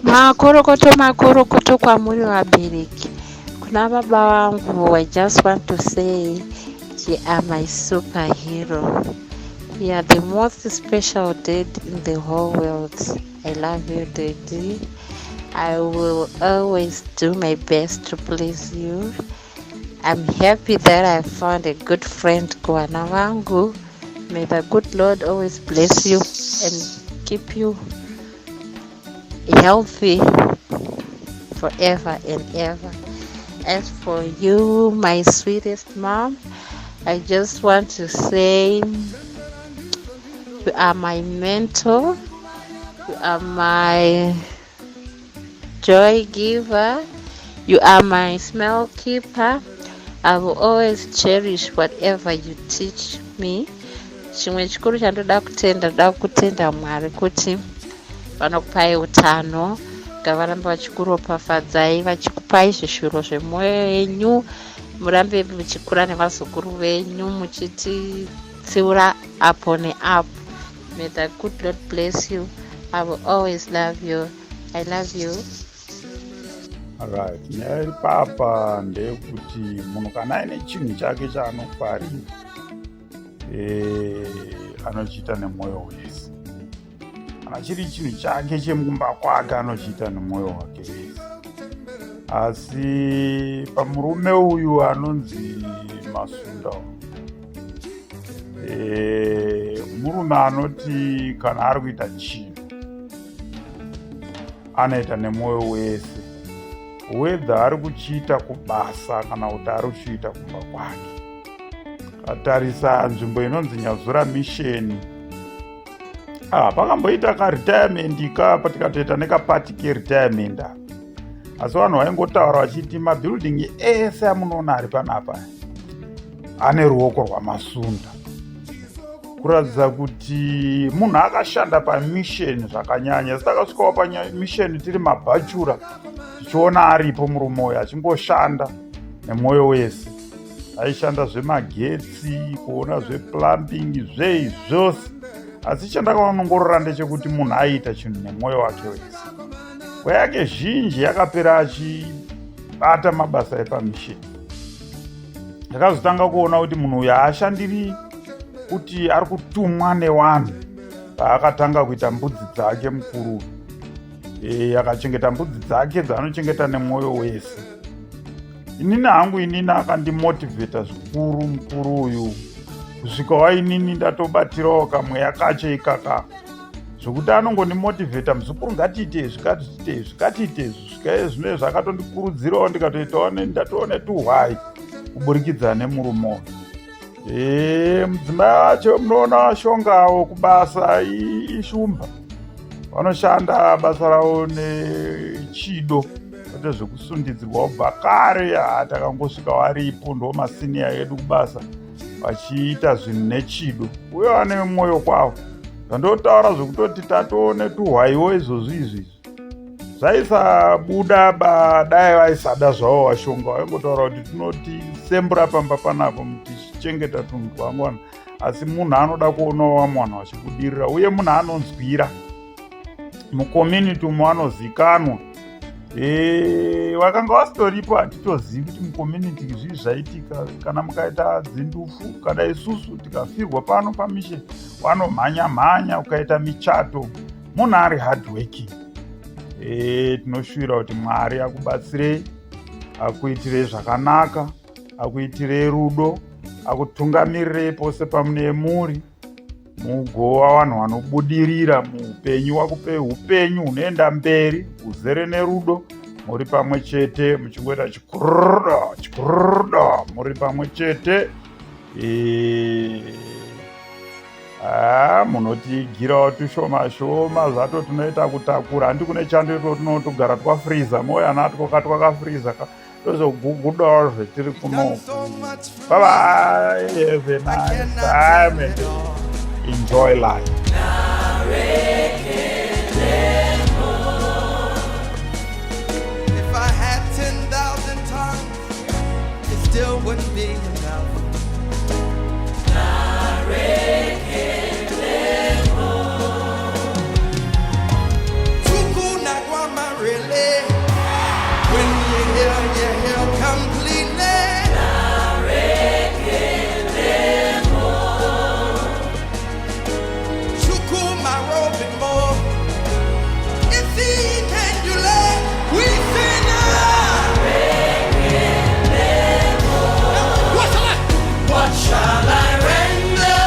Makorokoto, makorokoto kwamuri vabereki. Kuna baba vangu, I just want to say you are my superhero. You are the most special dad in the whole world. I love you, Daddy. I will always do my best to please you. I'm happy that I found a good friend, kuvana vangu. May the good Lord always bless you and keep you healthy forever and ever. As for you, my sweetest mom, I just want to say you are my mentor, you are my joy giver, you are my smell keeper. I will always cherish whatever you teach me. Chimwe chikuru chandoda kutenda, ndoda kutenda Mwari kuti vanokupai utano, ngavaramba vachikuropafadzai, vachikupai zvishuviro zvemwoyo yenyu, murambe muchikura nevazukuru venyu, muchititsiura apo neapo. May the good Lord bless you. I will always love you. I love you. Right, nyaya iri papa ndeyekuti munhu kana aine chinhu chake chaanofarira, anochiita nemwoyo wese. Kana chiri chinhu chake chemumba kwake, anochiita nemwoyo wake wese. Asi pamurume uyu anonzi Masunda, murume anoti kana ari kuita chinhu anoita nemwoyo wese, whether ari kuchiita kubasa kana kuti ari kuchiita kumba kwake. Katarisa nzvimbo inonzi Nyazura Mission, pakamboita karetirement ka, tikatoita nekapati keretirement apa, asi vanhu vaingotaura vachiti mabuilding ese amunoona ari panapa ane ruoko rwaMasunda, kuratidza kuti munhu akashanda pamission zvakanyanya. Asi takasvikawo pamission tiri mabhachura, tichiona aripo murume uyu achingoshanda nemwoyo wese. Aishanda zvemagetsi, kuona zveplumbing, zvei zvose. Asi chandakaongorora ndechekuti munhu aiita chinhu nemwoyo wake wese. Nguva yake zhinji yakapera achibata mabasa epamisheni. Ndakazotanga kuona kuti munhu uyu haashandiri kuti ari kutumwa nevanhu paakatanga kuita mbudzi dzake. Mukuru akachengeta mbudzi dzake dzaanochengeta nemwoyo wese. Inini hangu, inini akandimotivheta zvikuru mukuru uyu, kusvika wainini ndatobatirawo kamweya kacho ikaka, zvokuti anongondimotivheta, "Muzukuru, ngatiite izvi, ngatiite izvi, ngatiite izvi." Svika zvino zvakatondikurudzirawo, ndikatoitawo, ndatoone tuhwai. kuburikidza nemurume uyu. Ee, mudzimai wacho munoona vashongawo kubasa ishumba vanoshanda basa ravo nechido kwete zvekusundidzirwa kubva kare ah, takangosvika waripo ndo masiniya edu kubasa vachiita zvinhu nechido uye vane mwoyo kwavo zvandotaura zvekutoti tatoone tuhwaiwo izvozvi izvi zvaisabuda ba dai vaisada zvavo vashonga vaingotaura kuti tinotisembura pamba panapo tichichengeta tunhu twangwana asi munhu anoda kuonawo vamwe vanhu vachibudirira uye munhu anonzwira mucommunity umo anozikanwa e, vakanga vasitoripo hatitozivi kuti mucommunity zvii zvaitika kana mukaita dzindufu kana isusu tikafirwa pano pamishe vanomhanya mhanya ukaita michato munhu ari hard working e, tinoshuvira kuti mwari akubatsirei akuitirei zvakanaka akuitirei rudo akutungamirirei pose pamune muri mugova vanhu vanobudirira muupenyu wakupei upenyu hunoenda mberi huzere nerudo muri pamwe chete muchingoita chikurda chikurda muri pamwe chete e... Haa munotigirawo tushoma shoma zvato tunoita kutakura handi kune chando itwo tunotogara twafreezer mouya natwo ka twakafreezer ka tozogugudawo zvetiri kunoku bye bye have a nice time and enjoy life. If I had 10,000 tongues, it still wouldn't be enough. When you hear, you hear completely. What shall I render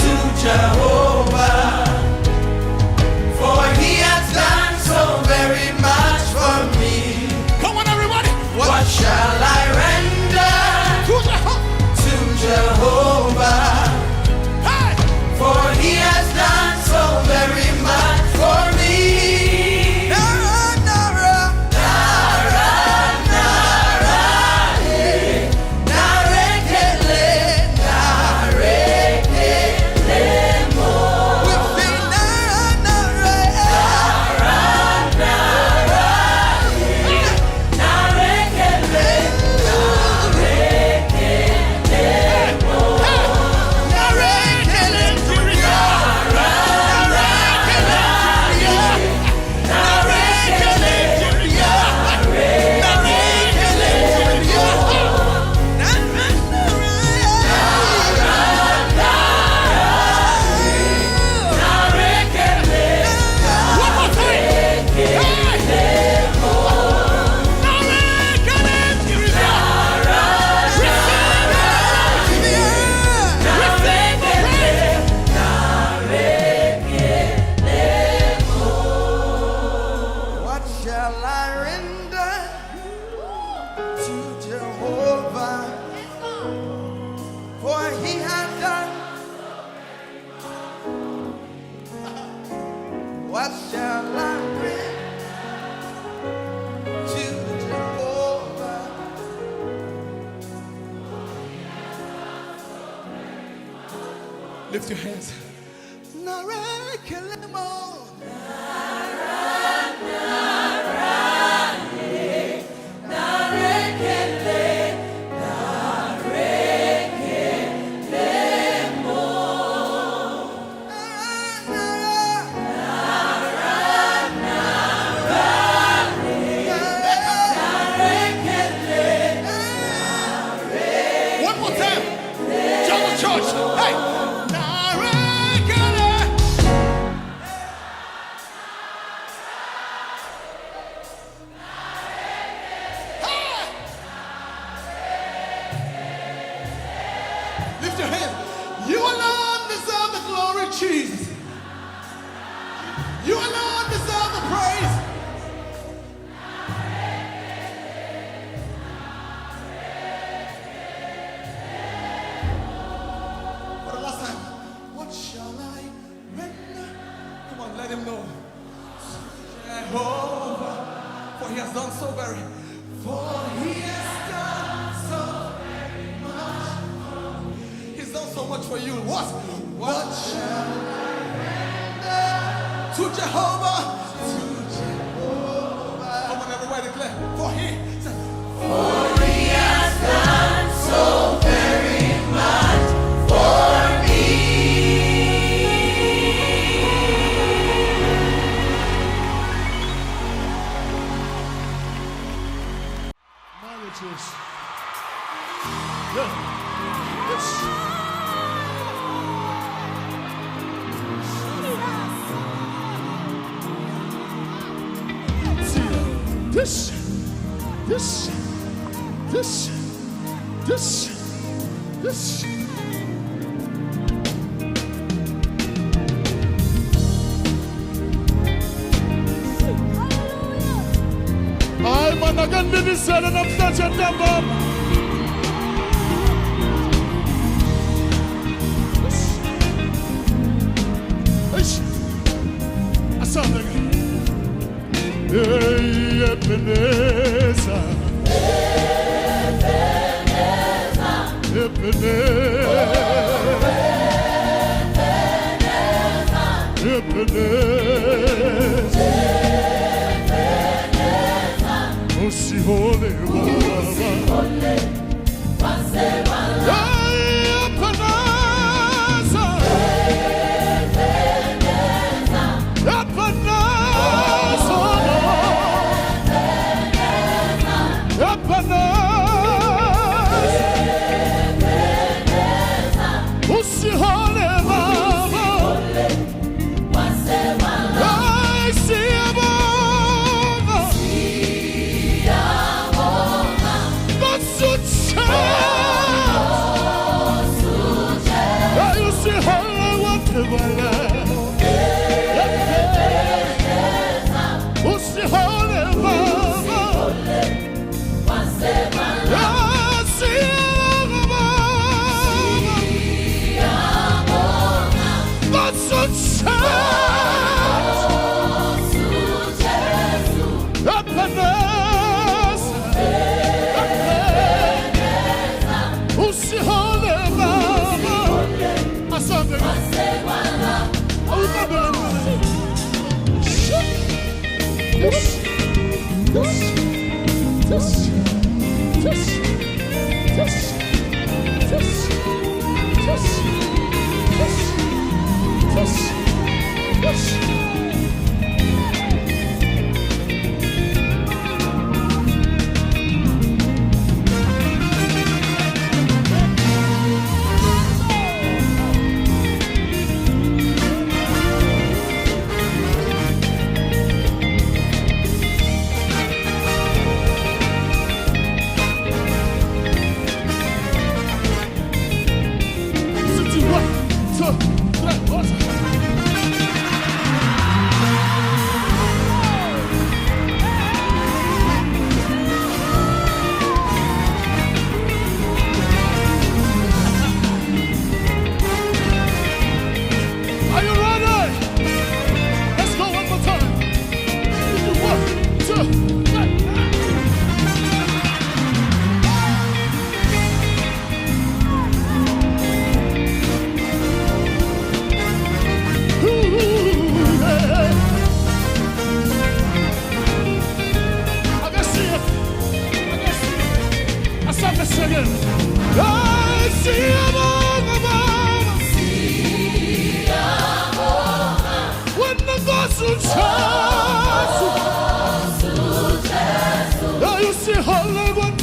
to Jehovah? For he has done so very much for me. Come on, everybody. What shall I render to Jehovah? Hey! For he has done so very much for me. Nara, nara, nara, nara, eh. Narekele, narekele mo. We sing nara, nara, nara, nara, eh. Narekele, narekele mo. Narekele, narekele, What shall I render to Jehovah? For he has done. What shall I render to Jehovah? Lift your hands. Narekelemo. One more time. Tell the church. Hey. Narekele. Lift your hands. You alone deserve the glory, Jesus. You alone deserve the praise. Let him know. Jehovah, for he has done so very, for he has done so very much. He's done so much for you. What? What shall I render to Jehovah? To Jehovah. Come on, everybody declare. For he, for he has done so very much for me. Marriages. Yeah. Yes. See, this, this, this, this, this. Hayi mana ake nibilisele namhlanje ntambama. Eish. Asambe ke. Hey, Ebenezer. Ebenezer. Ebenezer. Usihole Baba. Hey, Ebenezer. Ebenezer. Ebenezer. Usihole Baba. Hey, siyabonga. Nkosi uJesu. Hey, usihole wathebala. Usihole Baba. Ah, siyabonga Baba. Nkosi uJesu. Ebenezer. Usihole Baba. Asambe. Awubambe kancane. This, this, this, this, this, this, this, this, this, this. Sithi one, two, three, four. Are you ready? Let's go one more time. One, two, three. Ooh, yeah. I can see it. I can see it. I saw the singing. I see it all above. When the gospel chants, you see Hollywood,